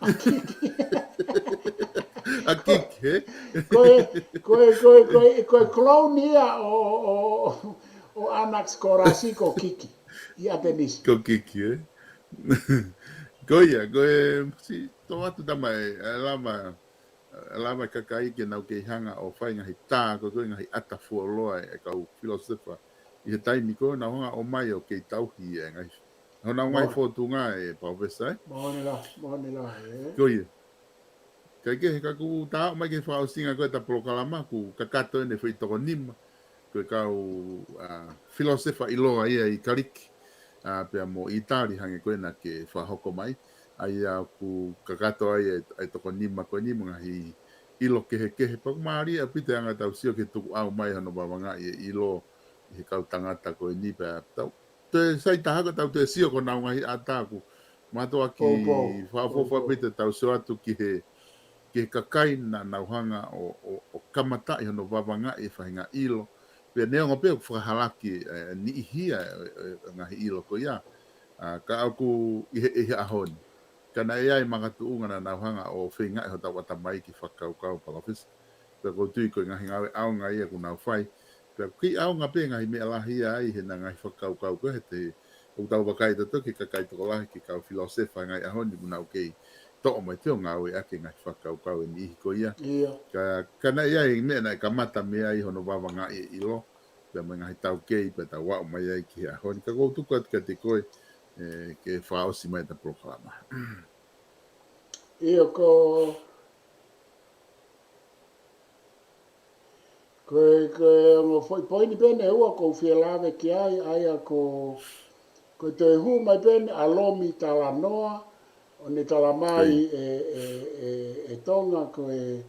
ʻA Kiki. ʻA Kiki, ē? Ko e, ko e, ko e, ko e, ko e clone ia ʻo, ʻo, ʻo, ʻo Anaxagoras ko Kiki ʻi ʻAtenisi. Ko Kiki, ē? Ko ia, ko e, siʻi toʻo atu tama ē, ʻe lava, ʻe lava e kakai ke nau kei hanga ʻo fai ngaahi tā, ko e, ko e ngaahi ʻata fuoloa e kau filōsefa ʻi he taimi ko ē, nau hanga ʻo ʻomai ʻo kei tauhi e ngaahi, honau ngaahi Moʻoni. fōtunga ē, Professor, ē? Moʻoni lahi, moʻoni lahi, ē? Ko ia. Kae kehe, ka ʻoku ta aʻu mai ki he fakaʻosinga ko ē ʻeta polokalama, ʻoku kakato ʻeni e foʻi toko nima, ko e kau, ā, filōsefa ʻiloa ia ʻi Kaliki, ā, pea mo ʻItali hangē ko ē naʻa ke fakahoko mai. ʻA ia ʻoku kakato ai e, e toko nima ko eni mo e ngaahi ʻilo kehekehe, pea ʻoku mālie ʻaupito e anga ʻetau sio ki he tukuʻau mai hono vavangaʻi e ʻilo ʻi he kau tangata ko eni, pea tau toe sai taha ko ʻetau toe sio ki honau ngaahi ʻata, ʻoku mātuʻaki Poupou. Fakaʻofoʻofa Poupou. ʻAupito ʻetau sio atu ki he, ki he kakai naʻa nau hanga ʻo, ʻo, ʻo kamataʻi hono vavangaʻi e faʻahinga ʻilo. Pea neongo pē ʻoku fakahalaki, ē, niʻihi ia, ē, ē, ngaahi ʻilo ko ia. Ā, ka ʻoku ʻi he, ʻi he ʻaho ni, ka naʻe ʻi ai e makatuʻunga naʻa nau hanga ʻo feingaʻi hotau ʻatamai ke fakakaukau, Palōfesa. Pea ʻoku ou tui ko e ngaahi ngāue ʻaonga ia ʻoku nau fai. Pea ʻoku kei ʻaonga pē ngaahi meʻa lahi ia ai he naʻa ngaahi fakakaukau ko ē he te, ʻoku tau vakai atu ki he kakai tokolahi, ki he kau filōsefa ngaahi ʻaho ni ʻoku nau kei toʻo mai ʻo ngāueʻaki e ngaahi fakakaukau ʻe niʻihi ko ia. ʻIo. Ka, ka naʻe ʻi ai e meʻa naʻe kamata mei ai hono vavangaʻi e ʻilo, pea mo e ngaahi taukei, pea tau aʻu mai ai ki he ʻaho ni. Ka ʻoku ou tuku atu kiate koe, ē, ke fakaʻosi mai ʻeta polokalama. ʻIo, ko, ko e, ko e ongo foʻi poini pē ʻeni ʻe ua ʻoku ou fie lave ki ai, ʻa ia ko, ko e toe hū mai pē ʻeni ʻa Lomi Talanoa, ʻo ne tala mai Ko ia. ʻe, ʻe, ʻe, ʻe Tonga ko e,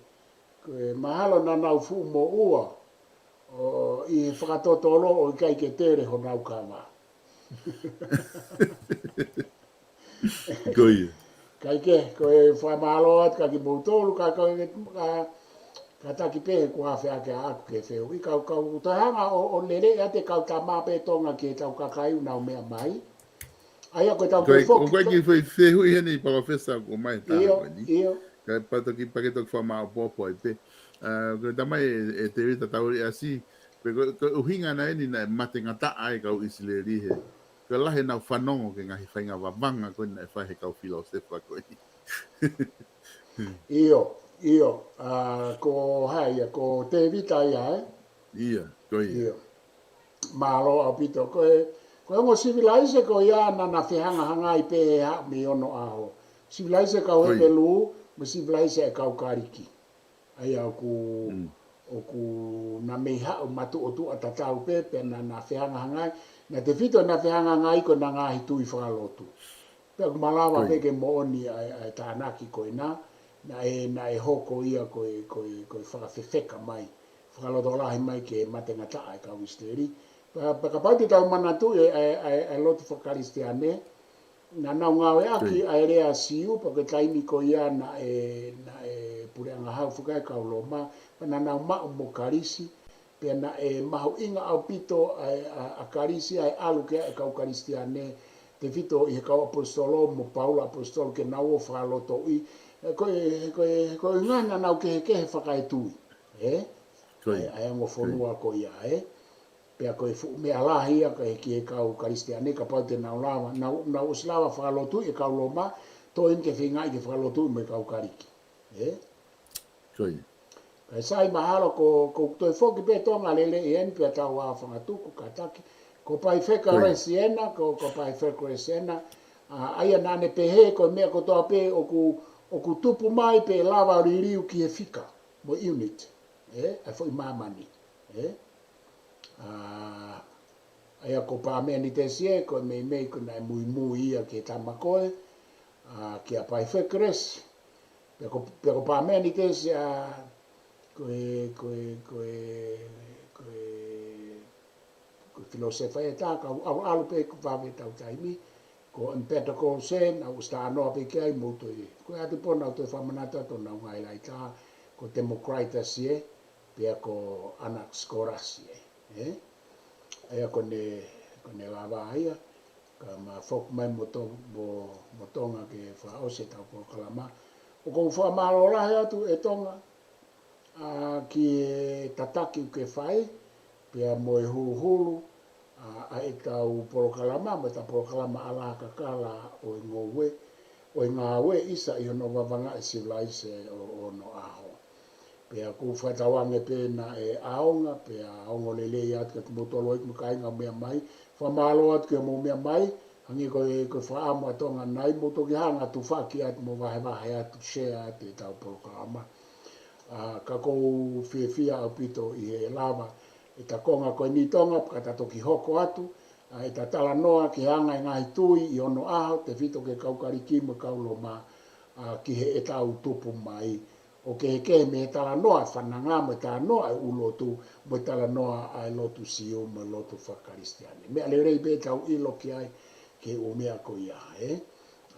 ko e mahalo naʻa nau fuʻu moʻua, ʻo ʻi he fakatotolo ʻo ʻikai ke tele honau kava. Ko ia. Kae kehe, ko e fakamālō atu kia kimoutolu, ka, ka, ka, kātaki pē he kuo afe ake ʻaʻaku ke fehuʻi, ka, ka ʻoku toe hanga ʻo, ʻo lele ʻa e kau tama pē Tonga ki heʻetau kakai ʻoku nau meʻa mai. ʻA ia ko ʻetau Ko e, toe foki, ko e kiʻi foʻi fehuʻi heni, Palōfesa, ʻoku ʻomai he taha ʻIo, ko eni. ʻIo. Ka pea toki, pea ke toki fakamāʻopoʻopo ai pē. Ā, ko e tala mai ʻe, ʻe Tēvita Tauleʻasi, pe ko, ko e ʻuhinga naʻe ʻi ai naʻe mate ngataʻa ai e kau ʻIsileli he ko e lahi ʻenau fanongo ki he ngaahi faʻahinga vavanga ko ē naʻe fai ʻe he kau filōsefa ko ē. ʻIo, ʻio, ā, ko hai ia, ko Tēvita ia, ē? ʻIo, ko ia. ʻIo. Mālō ʻaupito. Ko e, ko e ongo sivilaise ko ia naʻa na fehangahangai pē he haʻu mei onoʻaho. Sivilaise kau Ko ia. Hepelū, mo e sivilaise ʻa e kau Kaliki. ʻA ia ʻoku, Mm. ʻoku na mei haʻu matuʻotuʻa tatau pē, pea naʻa na fehangahangai. Naʻe tefito ʻena fehangahangai ko ʻena ngaahi tui fakalotu. Pea ʻoku malava Ko ia. Pē ke moʻoni ʻa e, ʻa e tānaki ko ena, naʻe, naʻe hoko ia ko e, ko e, ko e fakafefeka mai, fakalotolahi mai ki he mate ngataʻa ʻa e kau ʻIsileli. Pea, pea kapau te tau manatuʻi e, ʻa e, ʻa e, ʻa e lotu fakakalisitiane, naʻa nau ngāueʻaki Ko ia. ʻA e lea Siu, pea ko e taimi ko ia naʻe, naʻe puleʻanga hau fakae kau Loma, pea naʻa nau maʻu mo Kalisi, pea naʻe mahuʻinga ʻaupito ʻa e, ʻa, ʻa Kalisi ʻa e ʻalu ki ai e kau Kalisitiane, tefito ʻi he kau ʻaposetolo mo Paula ʻaposetolo ke nau ō fakalotoʻi. Ē, ko e, ko e, ko e ʻuhinga naʻa nau kehekehe fakaetui, ē? Ko ʻA e, ia. ʻA e ongo Ko ia. fonua ko ia, ē? Pea ko e fuʻu meʻa lahi ia ka e ki he kau Kalisitiane, kapau te nau lava, nau, nau ʻosi lava fakalotuʻi e kau Loma, toe ʻi ai ke feingaʻi ke fakalotuʻi mo e kau Kaliki. Ē? Ko ia. Kae sai mahalo ko, ko toe foki pē Tonga lele ʻi heni pea tau ʻā fangatuku kātaki. Ko Paifekeresi Ko ia. ena, ko, ko Paifekeresi ena. Ā, ʻa ia naʻa ne pehē ko e meʻa kotoa pē ʻoku, ʻoku tupu mai pē lava liliu ki he fika, mo e unit. Ē? ʻA e foʻi māmani. Ē? Ā, ʻa ia ko Pāmenitesi ē, ko e meimei ko ʻena muimui ia ki he tama ko ē, ā, kia Paifekeresi. Pea ko, pea ko Pāmenitesi, ā, ko e, ko e, ko e, ko e, ko e filōsefa ʻe taha, ka ʻalu, ʻalu pē ʻoku vave ʻetau taimi, ko Empedocles ē, naʻa ku ʻosi talanoa pē ki ai mo toe. Ko e ʻatupona ʻoku toe fakamanatu atu honau ngaahi laʻi taha, ko Democritus ē, pea ko Anaxagoras ē, ē? ʻA ia ko ʻene, ko ʻene lava ia, ka ma foki mai mo To-, mo, mo Tonga ke fakaʻosi ʻetau polokalama. ʻOku ou fakamālō lahi atu ʻe Tonga, ā, ki he tataki ʻoku ke fai, pea mo e huluhulu, ā, ʻa ʻetau polokalama, mo ʻetau polokalama ʻAlaha Kakala ʻo e Ngoue, ʻo e Ngāue ʻisa ʻi hono vavangaʻi e sivilaise ʻo, ʻo onoʻaho. Pea ʻoku ou fakatauange pē naʻe ʻaonga, pea ongo lelei atu kiate kimoutolu ʻoku mou kāinga meʻa mai. Fakamālō atu ki hoʻomou meʻa mai, Hangē ko e, ko e fakaʻamu ʻa Tonga nai, mou toki hanga ʻo tufaki atu mo vahevahe atu, share atu ʻetau polokalama. ʻA, ka ʻoku ou fiefia ʻaupito ʻi he lava ʻeta konga ko eni Tonga, ka ta toki hoko atu ʻa ʻeta talanoa ki he anga e ngaahi tui ʻi onoʻaho, tefito ki he kau Kalisi mo e kau Loma, ʻa, ki heʻetau tupu mai. ʻO kehekehe mei he talanoa fananga mo e talanoa ʻa e ʻū lotu, mo e talanoa ʻa e lotu Siu mo e lotu fakakalisitiane. Meʻa lelei pē ʻetau ʻilo ki ai ki he ʻū meʻa ko ia, ē?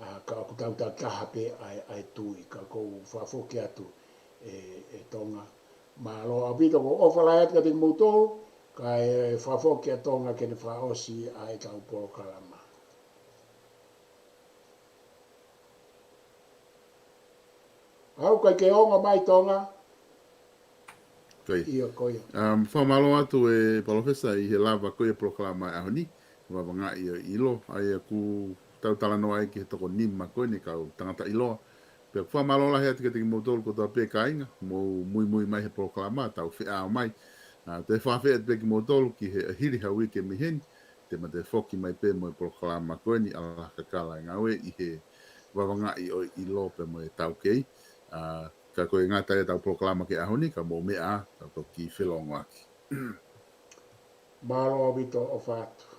ʻA, ka ʻoku tau takitaha pē ʻa e, ʻa e tui, ka ʻoku ou fakafoki atu ē, ē Tonga. Mālō ʻaupito, ʻoku ou ʻofa lahi atu kiate kimoutolu, kae fakafoki ʻa Tonga ke ne fakaʻosi ʻa ʻetau polokalama. ʻOku ʻikai ke ongo mai Tonga. Ko ia. ʻIo, ko ia. Um, fakamālō atu ʻe Palōfesa ʻi he lava ko ia e polokalama ʻo e ʻaho ni, Vavangaʻi ʻo e ʻIlo, ʻa ia ʻoku tau talanoa ai ki he toko nima ko eni kau tangata ʻiloa. Pea ʻoku fakamālō lahi atu kiate kimoutolu kotoa pē kāinga, mou muimui mai he polokalama, tau feʻao mai. ʻA, te u fakaafeʻi atu pē kimoutolu ki he hili ha uike mei heni, te ma toe foki mai pē mo e polokalama ko eni ʻa e Kakala e Ngāue ʻi he Vavangaʻi ʻo e ʻIlo pea mo e Taukei. ʻA, ka ko e ngata ʻetau polokalama ki he ʻaho ni, ka mou meʻa ā, tau toki felongoaki. Mālō ʻaupito, ʻofa atu.